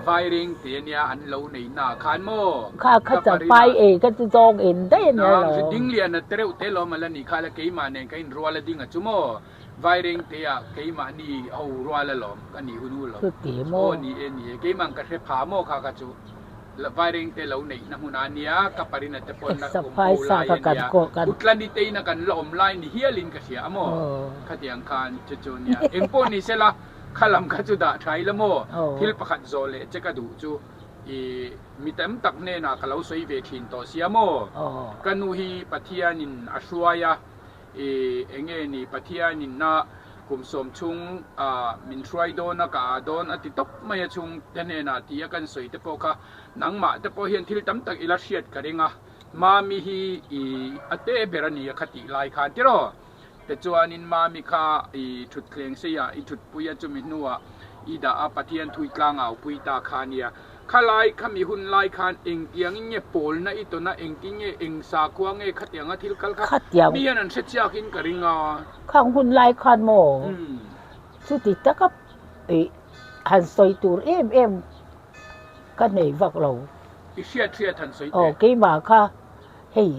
Vaireng te ania an lo nei na khan maw Kha kha ka chapai parina ei kha chu zawng in daih ania Nang lawm. Dinglian a tereuh te lawm ala nih kha la keimah nen ka inrual a ding a chu maw Vaireng te ah keimahni ho rual a lawm ka nih hun u lawm. Chuti maw? Aw ni e ni e keimah ka hre pha maw kha kha chu. Vaireng te lo neihna hmun a nia, ka parina te pawn a awm Saphai ho sa lai kha a kan nia, kawh kan. Utlani te ina kan la awm lai ni hialin ka hria a maw? Khatiang khan chu chu nia. Eng pawh ni sela, kha lam kha chu dah tha ila maw? Thil pakhat zawh leh che ka duh chu i mi tam tak hnenah ka lo sawi ve thin tawh sia maw? Ka nu hi Pathianin a hruai a, I enge ni Pathianin na kum sawm chhung ah min hruai dawn a ka ah dawn a ti tawp mai a chhung te hnenah ti a kan sawi te pawh kha nangmah te pawh hian thil tam tak ila hriat ka ring a Mami hi i a te ber a ni a kha tih lai khan tiraw tichuanin Mami kha i thutthleng sei ah i thutpui a chumi hnuah i dah a Pathian thui tlang au pui ta kha a nia. Khalai khami hun lai khan engtiangin nge pawlna i tawn a, engtin nge eng sakhua nge khatianga thil kal kha Khatiang. mi hian an hre chiakin ka ring a. Khang hun lai khan maw chuti taka ih han sawi tur em em ka nei vak lo. I hriat hriat han sawi teh. Aw keimah kha hei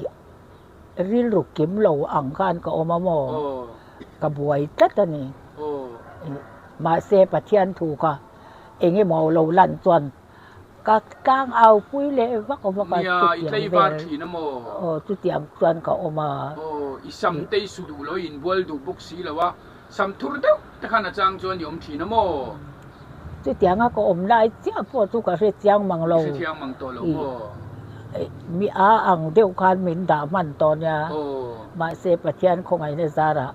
rilru kim lo ang khan ka awm a maw ka buai tlat a ni. Mahse Pathian thu kha Eng emaw lo lan chuan ka tlang au pui leh vak vak a Nia, i chutiang tlei var vel thin a maw? Aw chutiang chuan ka awm a. Aw, i sam te i su duh lo, i inbual duh bawk si lo a, sam thur deuh te khan a chang chuan i awm thin a maw? Chutianga ka awm lai chiah pawh chu ka hre chiang mang lo. I hre thiang mang tawh lo maw? Mi a ang deuh khan min dah hman tawh nia. Aw. Mahse Pathian khawngaihna zarah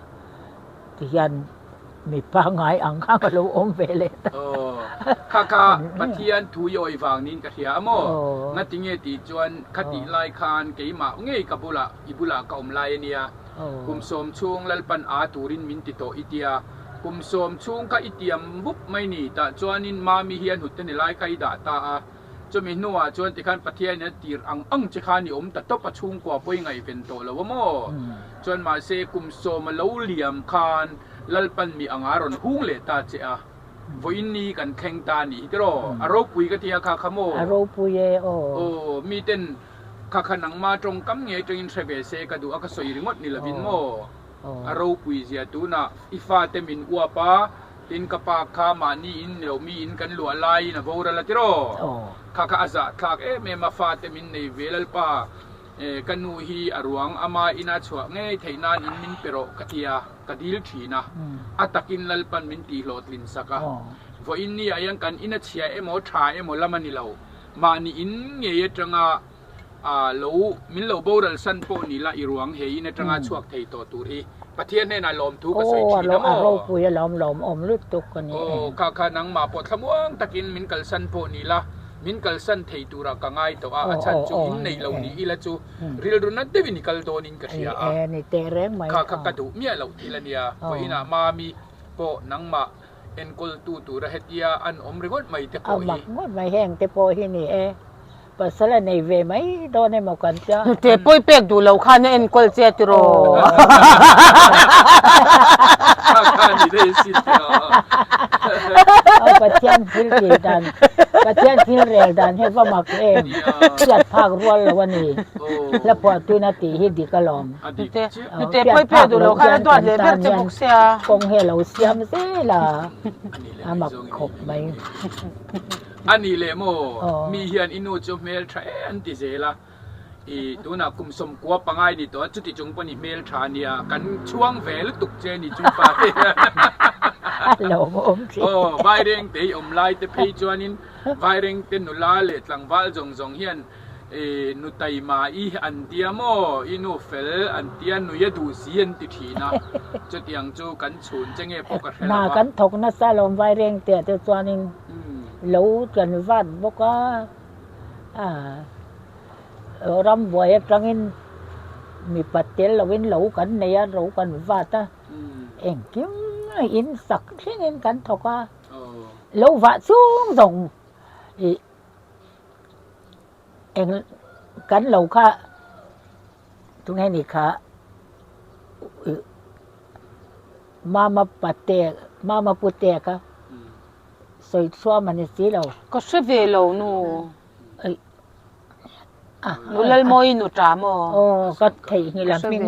tihian Mi pangngai ang kha ka lo awm ve leh ta. Aw, kha kha Pathian thu i awih vang niin ka hria a maw? Ngatinge tih chuan kha tih lai khan keimah ngei ka bulah i bulah ka awm lai a nia. Kum sawm chhung Lalpan a turin min ti tawh i tia. Kum sawm chhung kha i tiam bup mai ni tah chuanin Mami hian hut te ni lai kha i dah ta a. Chumi hnuah chuan tikhan Pathianin a tir ang ang che khan i awm ta tawp a, chhungkua pawh i ngaihven tawh lo a maw? Chuan mahse kum sawm a lo liam khan Lalpan mi anga rawn hung leh ta che a, vawiin ni kan thleng ta a nih hi tiraw? A ropui ka ti a kha kha maw? A ropui e aw. Aw, miten kha kha nangma tawngkam ngei atangin hre ve se ka duh a, ka sawi ringawt ni lovin maw? A ropui zia tunah i fate min uap a, Tin ka pa kha mahni in ni lo mi in kan luah laiin a boral a tiraw? Kha kha a zah thlak em em a fate min nei ve Lalpa ka nu hi a ruang ama ina chhuah ngei theih nan in min pe rawh ka ti a, ka dil thin a, a takin Lalpan min tih hlawhtlin sak a. Vawiin ni ah hian kan ina chhia emaw tha emaw lam a ni lo, mahni in ngei atanga A lo, min lo boral san pawh ni la i ruang he in atanga chhuak thei tawh tur hi Pathian hnenah lawmthu ka sawi thin a Aw, maw? a ropui a lawm lawm awm lutuk a ni e. Aw, kha kha nangmah pawh thlamuang takin min kalsan pawh ni la, min kalsan thei turah ka ngai tawh a, a chhan chu in neih lo ni ila chu rilru nat deuhin i kal dawnin ka hria a. Ni teh reng mai. Kha kha ka duh miah loh thil a nia, vawiinah Mami pawh nangmah enkawltu tura hetia an awm ringawt mai te pawh hi. A mak ngawt mai heng te pawh hi ni e. Pasal a nei ve mai dawn emaw kan tia. Hnute pawi pek duh lo khan a enkawl che tiraw. Kha kha ni daih asin tiraw. Aw Pathian thil tih dan, Pathian thil rel dan hi va mak em. Hriat phak rual lo a ni. Hla phuahtuin a tih hi dik alawm. Hnute pawi pek duh lo khan a duat leh ber che bawk sia. Kawng hi a lo siam zel a, a mak khawp mai. A nih leh maw? Mi hian i nu chu hmel tha e an ti zel a, i tunah kum sawmkua pangai ni tawh a, chuti chung pawhin i hmel tha a nia, kan chhuang ve lutuk che a ni chu pa te hian. A lawmawm thin. Aw, Vairengte i awm lai te phei chuanin Vairengte nula leh tlangval zawng zawng hian i nu taima i an tia maw, i nu fel an tia, nui a duh si an ti thin a, chutiang chu kan chhun che nge pawh ka hre lo Hna a. kan thawk nasa lawm Vairengte ah te chuanin. Lo kan vat bawk a, ram buai atangin mipa tel lovin lo kan nei a, lo kan vat a, engkim in sak thlengin kan thawk a, lo vah chung zawng ih eng kan lo kha tunge ni kha ih. Mama pate Mama pute kha sawi chhuam a ni si lo. Ka hre ve lo nu. Nu Lalmawi nu ta maw? Aw ka theihnghilh a hming.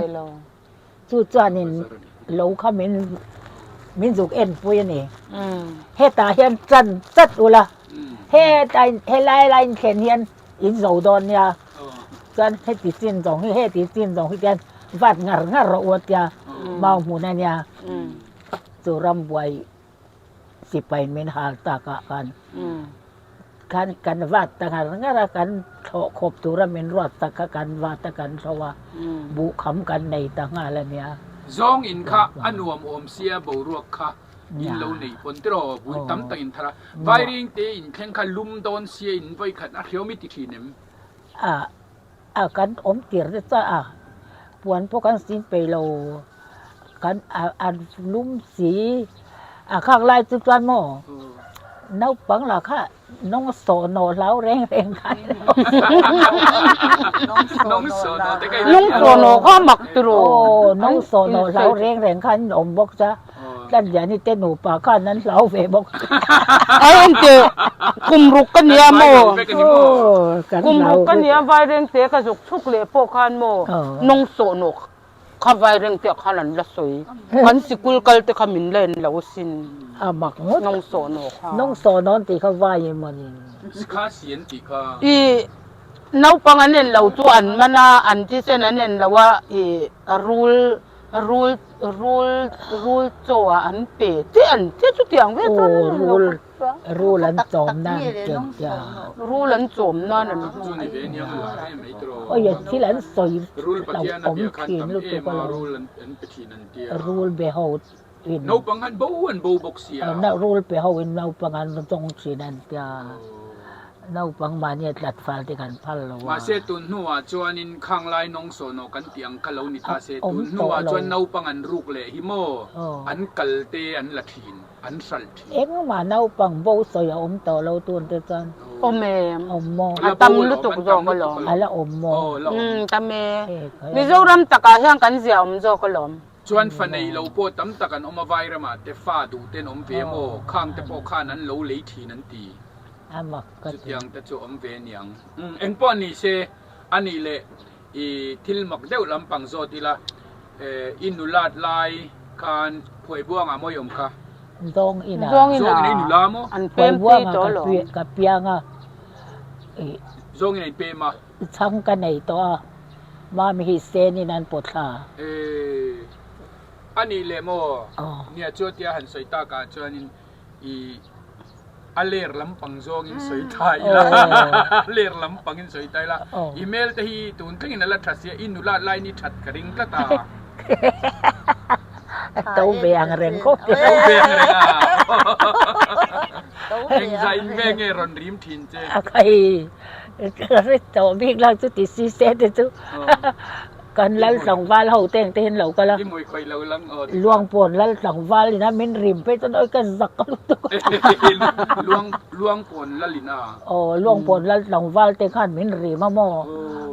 Chu chuanin lo kha min min zuk enpui a ni. Hetah hian chan chat ula, hetlai helai lai thlen hian in zo dawn nia. Chuan heti chin zawng hi heti chin zawng hi tian vat ngar ngar rawh u a tia mau hmun a nia. Chu rambuai sipai min hal tak ah khan khan kan vat ta ngar ngar a kan thlawh khawp tura min ruat tak kha kan vat a kan thlawh a buh kham kan nei ta nghal a nia. Zawng in kha a nuam awm sia boruak kha in lo nei pawn tiraw bui tam tak in thar a vairing te in thleng kha lum dawn sia in vawi khat a hriau mi ti thin em? A a kan awm tir te chuan a puan pawh kan sin peih lo kan a a lum si a khak lai chu chuan maw naupang lah kha nawng sawh nawh hlau reng reng kha Nawng sawh nawh te Nawng sawh nawh kha mak tiraw aw nawng sawh nawh hlau reng reng kha an awm bawk cha. Tlanliani te nupa khan an hlau ve bawk. Ai engte kum ruk ka nia maw? Kum ruk ka nia vairengte ka zuk chhuk leh pawh khan maw nawng sawh nawh kha vairengte ah khan an la sawi. Kan sikul kal te kha min la en lo asin. A mak ngawt. Nawng sawh nawh kha. Nawng sawh nawh an tih kha vai emaw ni. Kha si an tih kha. I naupang an en lo chu an man a, an thisen an en lo a, i rul Rul rul rul chaw ah an pe te an te chu tiang ve chuan an en lo Rul rul an chawm nan tiang tia. Rul an chawm nan an Chu ni ve nia ka la em mai tiraw. Oi thil an sawi Rul lo Pathian a awm bia khan thin tam lutuk em a alawm. rul an an pe thin an tia. Rul be ho in. Naupang han bo an bo bawk sia. Rul pe ho in naupang an zawng thin an tia. Naupang mahni a tlat fal te kan phal lo a. Mahse tun hnuah chuanin khanglai nawng sawhnaw kan tih ang kha lo ni ta se, Awm tun tawh hnuah lo. chuan naupang an ruk leh hi maw an kal te an la thin, an hralh thin. Engmah naupang bo sawi a awm tawh lo tun te chuan. Awm em? Awm maw? A tam lutuk zawk alawm. A la awm maw? Aw la awm. Umm tam e. Mizoram takah hian kan zia awm zawk alawm. Chuan fa nei lo pawh tam tak an awm a, Vairamah te fa duh ten awm ve maw? Khang te pawh khan an lo lei thin an ti. A mak ka ti. Chutiang te chu awm ve aniang. Umm eng pawh ni se a nih leh i thil mak deuh lampang zawt ila i nulat lai khan Phuaibuang ah maw i awm kha? Zawng inah. Zawng inah Zawng inah i nula maw? An pem Phuaibuang phei ah tawh ka alawm. ka piang a i. Zawng inah i pem a. Chhang ka nei tawh a, mami hi sen in an pawt thla. Ee a nih leh maw? Nia chuatia han sawi tak ah chuanin i a ler lampang zawngin sawi ta ila a ler lampangin sawi ta ila i hmel te hi tun thlengin a la tha sia i nula lai ni that ka ring tlat a to ve ang reng khawp to ve ang reng a engzah in ve nge rawn rim thin che a khai ka to bik lang chu ti si se te chu Kan lal tlangval ho te engte hian lo kal a. I mui khawih lo lang aw. Luangpawn lal tlangval in a min rim phei chuan awi ka zak a lutuk a. Luang Luangpawn lal in a. Aw Luangpawn lal tlangval te khan min rim a maw.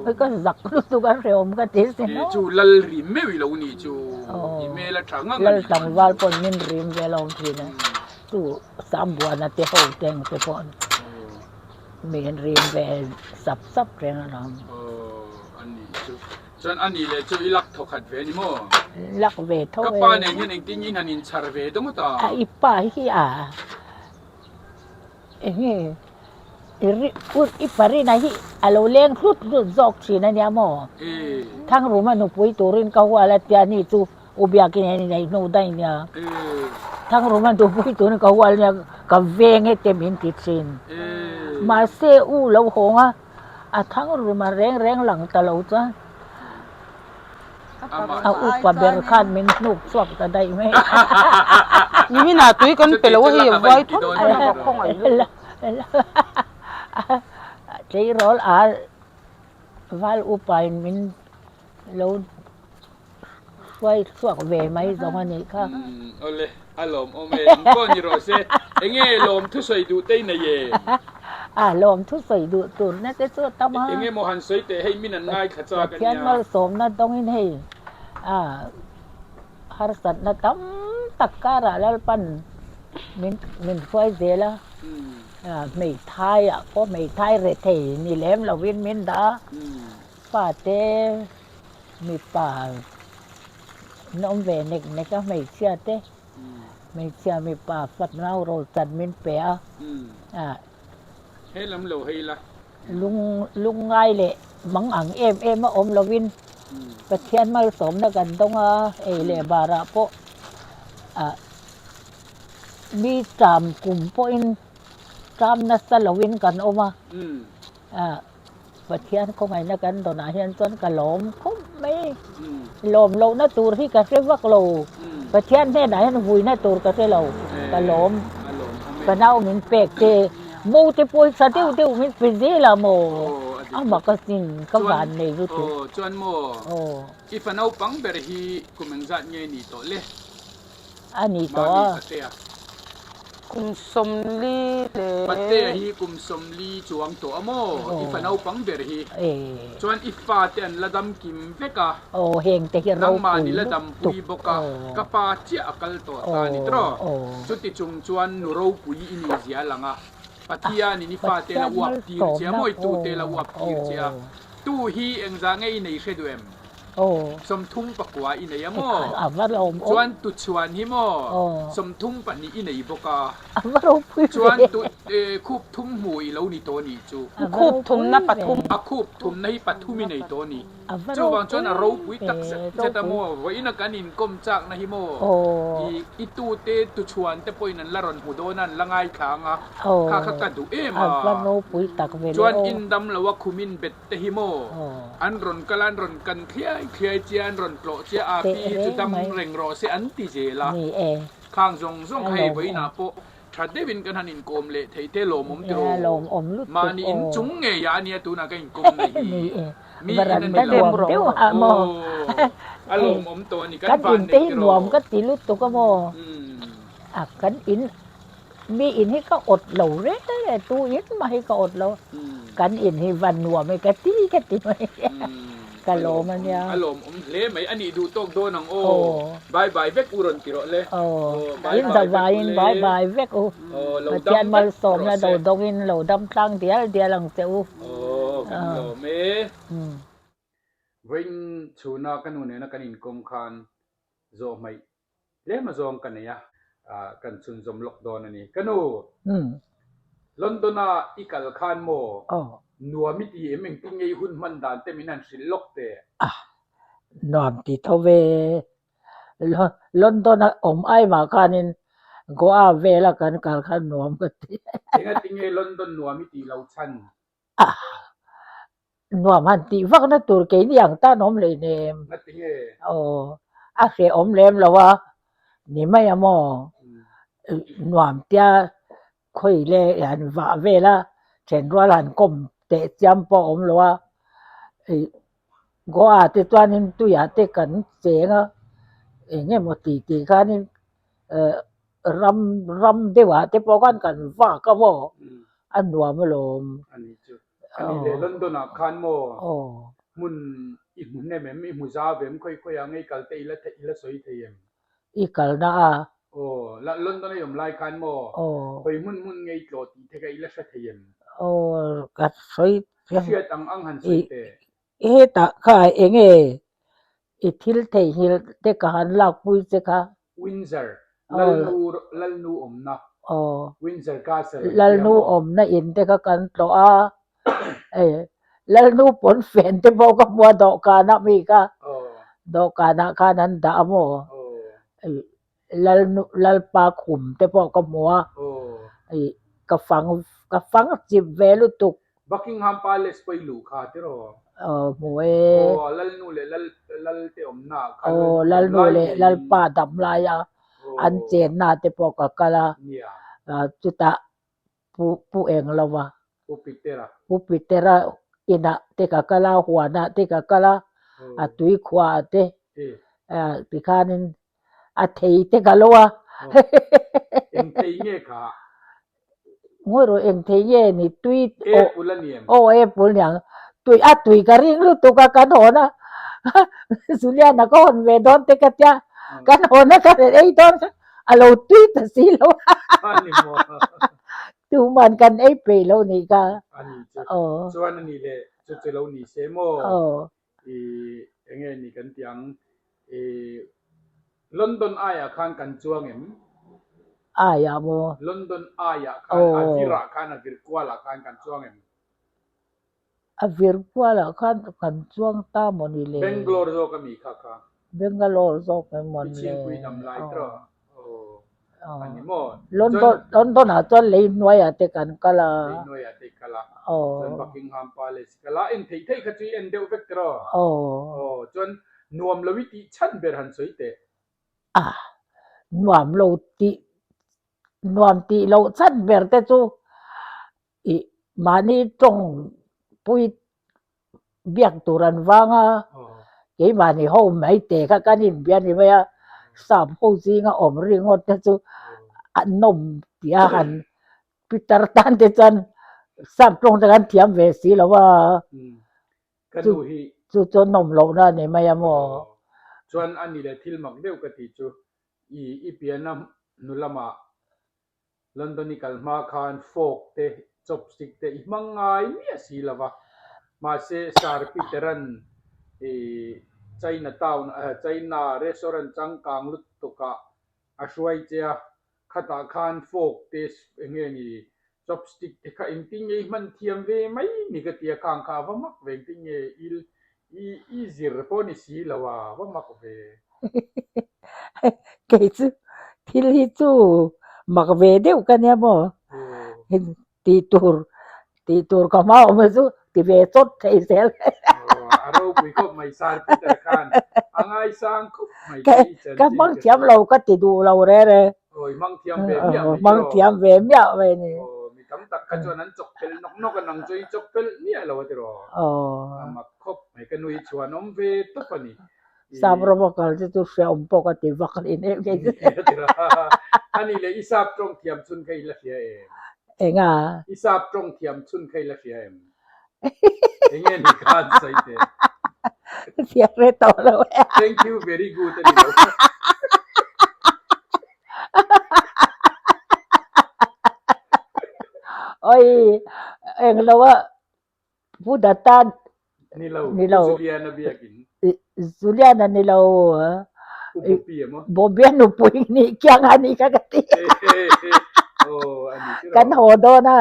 Awi ka zak lutuk a hrehawm ka ti sin aw. Chu lal rim meuh i lo ni chu. I hmel a tha ngang a ni. Lal tlangval pawn min rim ve lo thin a. Chu Sambuana te ho te engte pawh min rim ve sap sap reng alawm. Aw a nih chu. Chuan a nih leh chu i lak thaw khat ve a ni maw? Lak ve tho Ka e. pa nen hian engtin in han inchhar ve dawng ta? A i pa hi a enge i ri i parina hi a lo leng hlut hlut zawk thin a nia maw? Thangruma nupui turin ka hual a tia ni chu U Biakin hian i neih hnu daih nia. Thangruma nupui turin ka hual nia ka veng e te min ti thin. Mahse u lo hawng a. A thang ruma reng reng lang ta lo chuan a upa ber khan min hnuk chhuak ta daih mai. Nimin ah tui kan pe lo a hei a vai thawm thawm a ka khawngaih lutuk. Tleirawl a val upa in min lo hruai chhuak ve mai zawng a nih kha. Awle, a lawmawm e, in pawh ni rawh se. Enge lawm thusawi duh te i nei em? A lawm thusawi duh tur na te chu a tam a. Enge maw han sawi teh hei min an ngaithla chak a nia. Pathian malsawmna dawngin hei a. Harsatna tam tak karah Lalpan min min hruai zel a, hmeithai ah pawh hmeithai rethei ni lem lovin min dah a, fate mipa an awm ve nek nek a hmeichhia te, hmeichhia mipa fatnau rawlchan min pe a, He lam lo hei la. Lung lungngai leh mang ang em em a awm lovin Pathian malsawmna kan dawng a, ei leh barah pawh ah mi ṭam kum pawhin ṭam nasa lovin kan awm a, ah Pathian khawngaihna kan dawnah hian chuan ka lawm khawp mai. Lawm lohna tur hi ka hre vak lo, Pathian hnenah hian vuina tur ka hre lo, ka lawm. Ka nau min pek te, mo te pawisa deuh deuh min pe zel a maw? A mak a sin, ka van nei lutuk. Aw chuan maw, i fa naupang ber hi kum engzat nge ni tawh le? A ni tawh a. Mami Patea. Kum 40 leh. Patea hi kum 40 chuang tawh a maw? I fa naupang ber hi. Chuan i fate an la dam kim vek a. Aw heng te hi ropui lutuk. Nangmah ni la dampui bawk a. Ka pa chiah a kal tawh ta a ni tawh. Chuti chung chuan nu ropui i nih zia a lang a. Pathianin i fate la uap tir che a maw? I tute la uap tir che a. Tu hi engzah nge i nei hre duh em? 34 i nei a maw? Chuan tuchhuan hi maw? 32 i nei bawk a. Chuan khup thum hmu i lo ni tawh a nih chu. Khup thumna pathum. A khup thumna hi pathum i nei tawh a ni. Chuvang chuan a ropui tak zet zet a maw? Vawiin a kan inkawm chakna hi maw? I tute tuchhuan te pawhin an la rawn hmu dawn a, an la ngaithla ang a. Kha kha ka duh em a. Chuan indam lo a khumin bet te hi maw an rawn kal a, an rawn kan thliai thliai che a, an rawn tlawh che a, pi hi chu dam reng rawh se an ti zel a. Khang zawng zawng kha hei vawiinah pawh tha deuhin kan han inkawm leh thei te lawmawm tiraw? Mahni inchung ngei ah ania tunah ka inkawm na hi. Mi in a ni lo. Aw a lawmawm tawh a ni kan van nei tiraw? Mi in hi ka awt lo reng reng, tu in mah hi ka awt lo. Kan in hi va nuam e ka ti ka ti mai. Ka lawm a nia. A lawmawm hle mai. A nih duh tawk dawn ang aw. Bye bye vek u rawn ti rawh le. Aw. In zavaiin bye bye vek u. Pathian malsawmna do dawngin lo dam tlang dial dial ang che u. Aw kan lawm e. Vawiin chhuna ka nu nena kan inkawm khan zawh hmaih Tlem a zawng ka nei a, kan chhunzawm lawk dawn a ni. Ka nu, London a i kal khan maw nuam i ti em? Engtin nge i hun hman dan te min han hrilh lawk teh? Nuam ti tho ve. London a awm ai mah khanin Goa vela kan kal khan nuam ka ti. Engatinge London nuam i tih lo chhan? Nuam han tih vakna tur keini ang tan awm leh nem. Aw a hrehawm lem lo a ni mai a maw nuam tia khawi le han vah vel a thenrual han kawm teh chiam pawh a awm lo a ih Goa te chuanin tuiah te kan cheng a eng emaw tih tih khanin eh ram ram deuhah te pawh khan kan vak a maw a nuam alawm. A ni chu. A ni leh London ah khan maw hmun i hmu hnem em, i hmu zau em, khawi khawi ah ngei kal te i la theih i la sawi thei em? I kalna a. Aw, London a i awm lai khan maw khawi hmun hmun ngei tlawh tih te kha i la hre thei em? Aw, ka sawi Hriat ang ang han sawi teh. Hetah kha enge i thil theihnghilh te ka han lakpui che kha? Windsor, Lalnu Lalnu awmna, Windsor Castle an ti a Lalnu maw? awmna in te kha kan tlawh a, Lalnu pawnfen te pawh ka hmu a dawhkanah mi kha, dawhkanah khan an dah a maw? Lalnu Lalpa khum te pawh ka hmu a, ka fang ka fang chip ve lutuk. Buckingham Palace pawh i luh kha tiraw? Aw hmu e. Aw Lalnu leh Lal Lal te awmna ah khan Aw Lalnu leh Lalpa dam laia an chenna te pawh ka kal a, chutah Pu Pu eng lo va. Pu Petera. Pu Petera inah te ka kal a, huanah te ka kal a, a tui khuaah te tikhanin a thei te ka lo a. Eng thei nge kha? Ngawi rawh eng thei nge ni tui Apple a ni em? Aw apple niang. Tui a tui ka ring lutuk a kan hawn a. Juliana ka hawn ve dawn te ka tia. Kan hawn a kan ei dawn kha a lo tui ta si lo a. Tuman kan ei peih lo nih kha. Ani chu. Chuan ani leh chu chu lo ni se maw? I enge ni kan ti ang? I London aiah khan kan chuang em? Aiah maw? London aiah khan a virah khan a vir kualah khan kan chuang em? A vir kualah khan kan chuang ta maw ni le? Bangalore zawk a mi kha kha. Bangalore zawk em maw ni le? I chhingpui dam lai tawh. Aw a ni maw? London London ah chuan lei hnuaiah te kan kal a. Lei hnuaiah te i kal a. Aw. Chuan Buckingham Palace kal a, en theih theih kha chu i en deuh vek tiraw? Aw. Aw chuan nuam lo i tih chhan ber han sawi teh. Ah nuam lo tih nuam tih loh chhan ber te chu I mahni tawng pui biak tur an vang a, keimahni ho mai te kha kan inbia ni mai a, sap ho zinga awm ringawt te chu an nawm tih a han Peter tan te chuan sap tawng te kan thiam ve si lo a, chu chu chu nawm lohna a ni mai a maw. Chuan a ni leh thil mak deuh ka tih chu i i pianna hnu lamah London i kal hma khan fork te, chopstick te i hmang ngai miah si lo va. Mahse, Sir Peter-a'n i China town, China restaurant changkang lutukah a hruai che a, khatah khan fork te eng nge ni, chopstick te kha engtin nge i hman thiam ve mai ni ka ti a, khang kha a va mak ve, engtin nge i i zir pawh ni si lo a, va mak ve. Kei chu thil hi chu mak ve deuh ka nia maw tih tur tih tur ka hma awm hi chu ti ve chawt thei zel. A ropui khawp mai Sir Peter khan a ngaisang khawp mai che i chanchin Ka hmang thiam lo ka ti duh lo re re. Aw i hmang thiam ve miah mai Hmang thiam ve miah mai ni. Aw mi tam tak kha chuan an chawk pel nawk nawk a nang chu i chawk pel miah lo a ti rawh. Aw. A mak khawp mai ka nui chhuan awm ve tawp a ni. Sap ram a kal chu chu hreawm pawh ka ti vak a ni em kei chu. A nih leh i sap tawng thiam chhun kha i la hria em? Enga? I sap tawng thiam chhun kha i la hria em? Enge ni kha an sawi teh? Hria hre tawh lo e. Thank you very good a ni lo. Oi englo a Pu Data Ni lo, Ni lo. Pu Juliana biakin. Juliana ni lo. Pu Bobby emaw? Bobby a nupui nih kiang a ni kha ka ti. Aw, a ni chu Kan rawh. haw dawn a,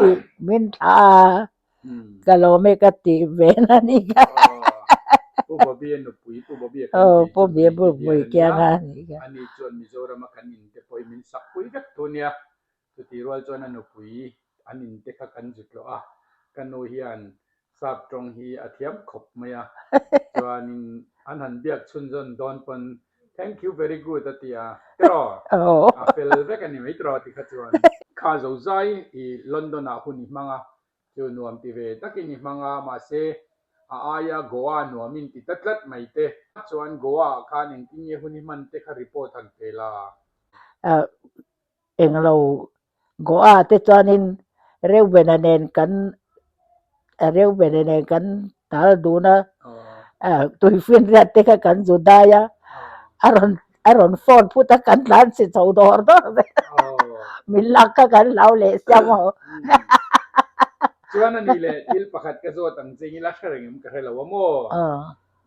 i min thlah a, ka lawm e ka tih ve na ni kha. Aw, Pu Bobby a nupui, Pu Bobby a kan Aw, tih Pu chu Bobby a Brigadier nupui a ni kiang a. a ni kha. Ani chuan Mizorama kan in te pawh hi min sak pui vek thu nia. Chutih rual chuan a nupui an in te kha kan zut loh a, ka nu hian sap tawng hi a thiam khawp mai a, chuanin an han biak chhunzawn dawn pawn thank you very good a ti a, tiraw? A fel vek a ni mai tiraw ti kha chuan. Kha zo zai i London ah hun i hmang a, chu nuam ti ve takin i hmang a, mahse a aia Goa nuamin ti ta tlat mai te. Chuan Goa ah khan engtin nge hun i hman te kha report han pe la. Englo Goa te chuanin Reubena nen kan Reubena nen kan tal dun a, tuifinriat te kha kan zu dai a, a rawn a rawn phone phut a kan tlan si chho dawr dawr zel min lak kha kan hlau leh sia maw. Chuan a nih leh thil pakhat ka zawt ang che ila hre reng em ka hre lo a maw?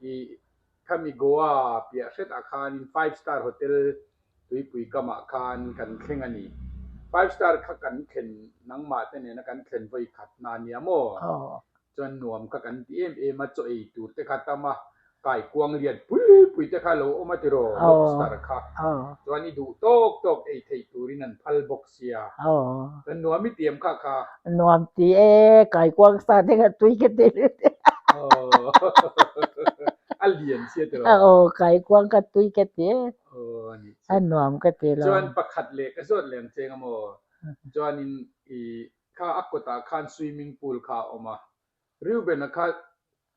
I Khami Goa piah hretah khanin Five Star Hotel tuipui kamah khan kan thleng a ni. Five Star kha kan thlen nangmah te nena kan thlen vawi khat na nia maw? Chuan nuam kha kan ti em em a, chaw ei tur te kha tam a, kaikuang lian pui pui te kha lo awm a tiraw, lobster kha. Chuan i duh tawk tawk ei theih turin an phal bawk sia. Chuan nuam i tiam kha kha. Nuam ti e, kaikuang sa te kha tui ka ti lut e. A lian sia tiraw. Aw, kaikuang kha tui ka ti e. Aw, a nih chu. A nuam ka ti lo. Chuan pakhat leh ka zawt leh ang cheng a maw? Chuanin i kha a kawtah khan swimming pool kha a awm a. Reuben-a kha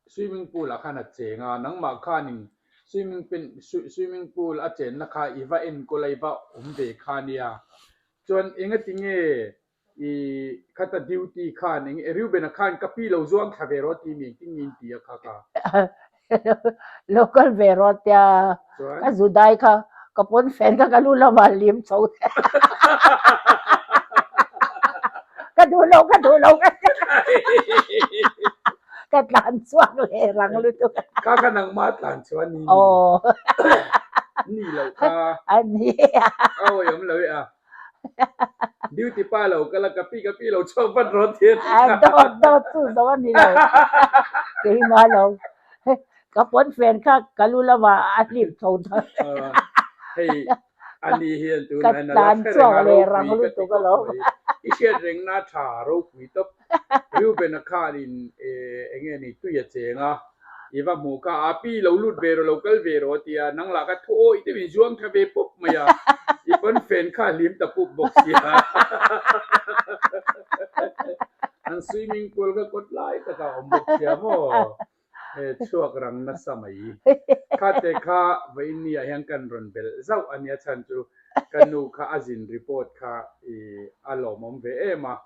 swimming pool ah khan a cheng a, nangmah khanin swimming pen swimming pool a chenna kha i va enkawl a, i va awm ve kha nia. Chuan engati nge i khata duty khan eng Reuben-a khan ka pi lo zuang thla ve rawh tih mi engtin nge in ti a kha kha? Lo kal ve rawh tia ka zu dai kha ka pawn fen kha ka lu lamah lim chho te ka duh lo ka duh lo ka ka tlan chhuak leh rang lutuk kha kha nangmah tlan chhuah ni aw ni lo kha a ni a awi awm lo e a Duty pa lo kal a, ka pi ka pi lo chhuak vat rawh ti a ti kha. Dawt dawt chu zo a ni lo. Keimah lo. Ka pawn fen kha ka lu lamah a hlip tho ta. Hei ani hian tunah hian a la hre reng a ropui ka ti khawp mai. I hriat rengna tha ropui tawp. Reuben-a khanin eng nge ni tui a cheng a, i va hmuh kha a pi lo lut ve rawh lo kal ve rawh a ti a, nang lah ka thu awih deuh in zuang tha ve pup mai a, i pawn fen kha a hlim ta pup bawk sia. An swimming pool kha kawt lai takah a awm bawk sia maw? He chhuak rang nasa mai. Khate kha vawiin ah hian kan rawn belh zauh a nia chhan chu ka nu kha a zin report kha i a lawmawm ve em a,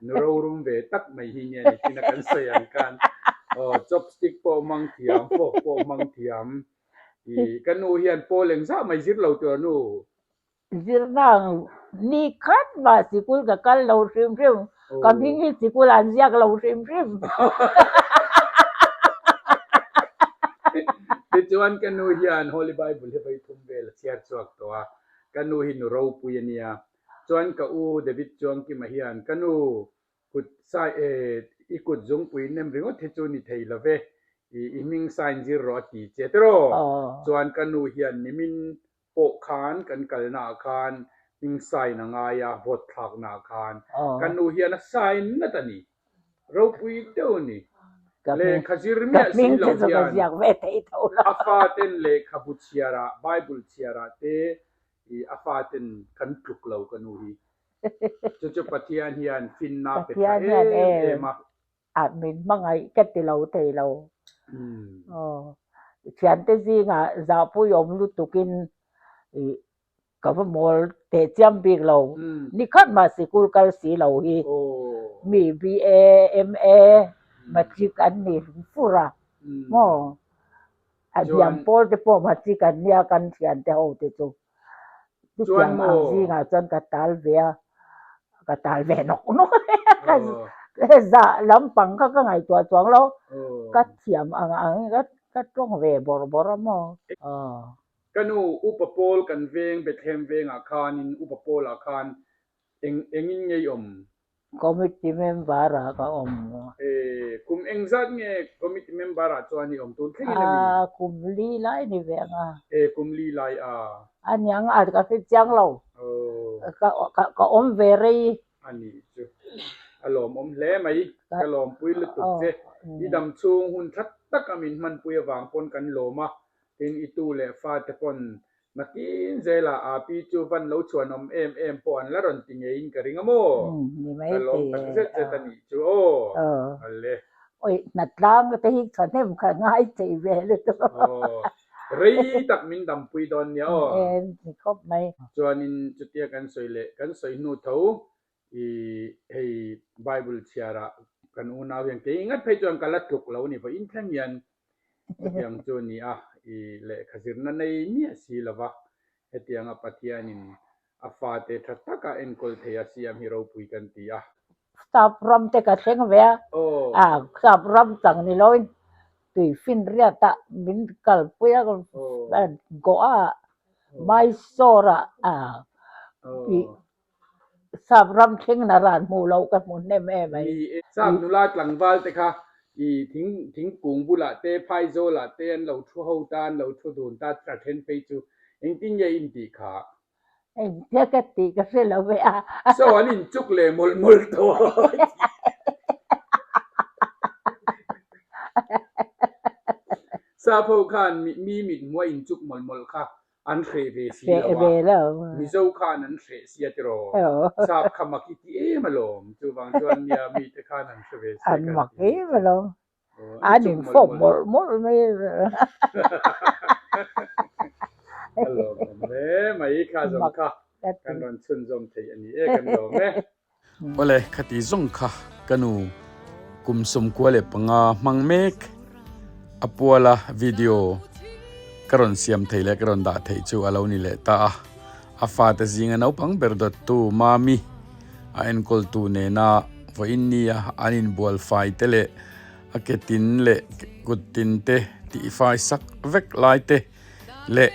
Nu rorum ve tak mai hi nge ni tina kan sawi ang khan aw chopstick pawh hmang thiam, fork pawh hmang thiam i ka nu hian pawl engzah mai zir lo tur a nu. Zirna ang ni khat mah sikul ka kal lo hrim hrim, ka hming hi sikul an ziak lo hrim hrim. Tichuan ka nu hian Holy Bible hi vawi thum vel a chhiar chhuak tawh a, ka nu hi nu ropui a nia, Chuan ka u David Chuangkima hian ka nu kut sai e i kut zungpui nem ringawt hi chu ni thei lo ve, i i hming sign zir rawh a ti che tiraw? Chuan ka nu hian nimin pawh khan kan kalna ah khan hming sign a ngai a, vote thlakna ah khan ka nu hian a sign ngat a ni. Ropui deuh a ni. Lehkha zir miah si lo hian a faten lehkhabu chhiarah, Bible chhiarah te I a faten kan tluk lo ka nu hi. Chu chu Pathian hian finna pe tha em em a. A min hmangaih ka ti lo thei lo. Aw thiante zingah zahpui awm lutukin i ka va mawl teh chiam bik lo. Nikhat mah sikul kal si lo hi mi BA, MA, Matric an ni fur a maw. A hniam pawl te pawh hma chi kan nia kan thian te ho te chu. Chutiang ang zingah chuan ka tal ve a, ka tal ve nawk nawk a. Ka zah lampang kha ka ngaihtuah chuang lo, ka thiam ang ang in ka tawng ve bawrh bawrh a maw. Ka nu Upa Pawl kan veng Bethlehem vengah khanin Upa Pawlah khan eng engin ngei awm? Committee member ah ka awm. E, kum engzat nge committee member ah chuan i awm tun thlengin a mi? A, kum li lai ni ve ang a. E, kum li lai a. A niang a, ka hre chiang lo. Oh. Ka, ka, ka awm ve rei. A nih chu. A lawmawm hle mai. Ka lawmpui lutuk che. I dam chhung hun that tak a min hmanpui avang pawn kan lawm a. Tin, i tu leh fate pawn Nakin zela aa pi chu van lo chhuan awm em em pawh an la rawn ti ngeiin ka ring a maw? Ni mai Ka lawm thei tak e. zet zet a nih chu aw. Ale. Oi, hnatlang te hi thahnem kha ngai thei ve lutuk. Aw, rei tak min dampui dawn nia aw. E, ni khawp mai. Chuanin chutia kan sawi leh kan sawi hnu tho i hei Bible chhiarah kan unau hian kei ngat phei chuan ka la tluk lo a ni vawiin thleng hian Chutiang chu a ni a, i lehkha zirna nei miah si lova, hetianga Pathianin a fate tha taka enkawl thei a siam hi ropui kan ti a. Sap ram te ka thleng ve a, a sap ram chang ni loin tui finriat ah min kalpui a, Goa ah, Mysore ah, i Sap ram thleng na ran hmuh loh ka hmu hnem em ai. Ni e, sap nula tlangval te kha i thing thingkung bulah te phaizawlah te an lo thu ho ta, an lo thu dun ta a then phei chu engtin nge in tih kha? Engtia ka tih ka hre lo ve a. So an inchuk leh mawlh mawlh tawh. Sap ho khan mi mit hmuh a inchuk mawlh mawlh kha An hreh ve si lo a, Mizo khan an hreh sia tiraw, sap kha mak i ti em alawm, chuvang chuan nia mite khan an hre ve sia kan ti. An mak em alawm, an infawp mawlh mawlh mai. A lawmawm hle mai kha zawng kha kan rawn chhunzawm thei a ni e kan lawm e. Awle, khati zawng kha ka nu kum 95 hmang mek. a puala video ka rawn siam thei leh ka rawn dah theih chu a lo ni leh ta a. A fate zinga naupang ber dawttu Mami a enkawltu nena vawiin nia an inbual fai te leh a ke tin leh kut tin te tihfai sak vek lai te leh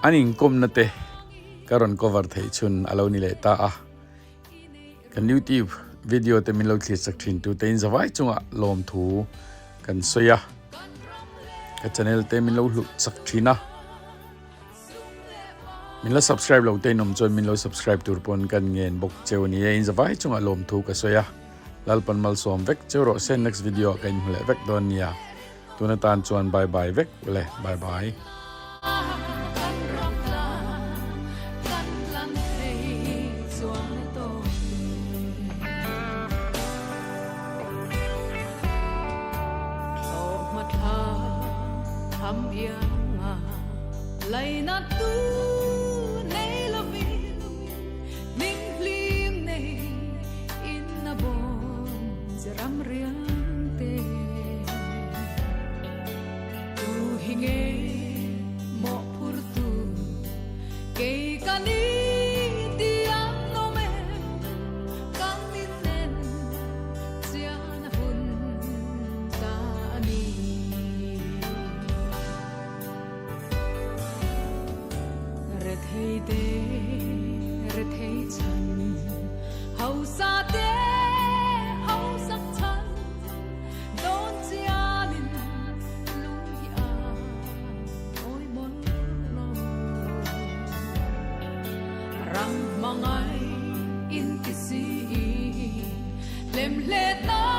an inkawmna te ka rawn cover theih chhun a lo ni leh ta a. Kan YouTube video te min lo thlir chak thin tu te in zavai chungah lawmthu kan sawi a, ka channel te min lo hluh chak thin a, min la subscribe lo te in awm chuan min lo subscribe tur pawn kan ngen bawk cheu a ni e, in zavai chungah lawmthu ka sawi a, Lalpan malsawm vek cheu rawh se next video ah ka inhmu leh vek dawn nia, tun atan chuan bye bye vek ule bye bye. Ram hmangai in ti si lem hle ta.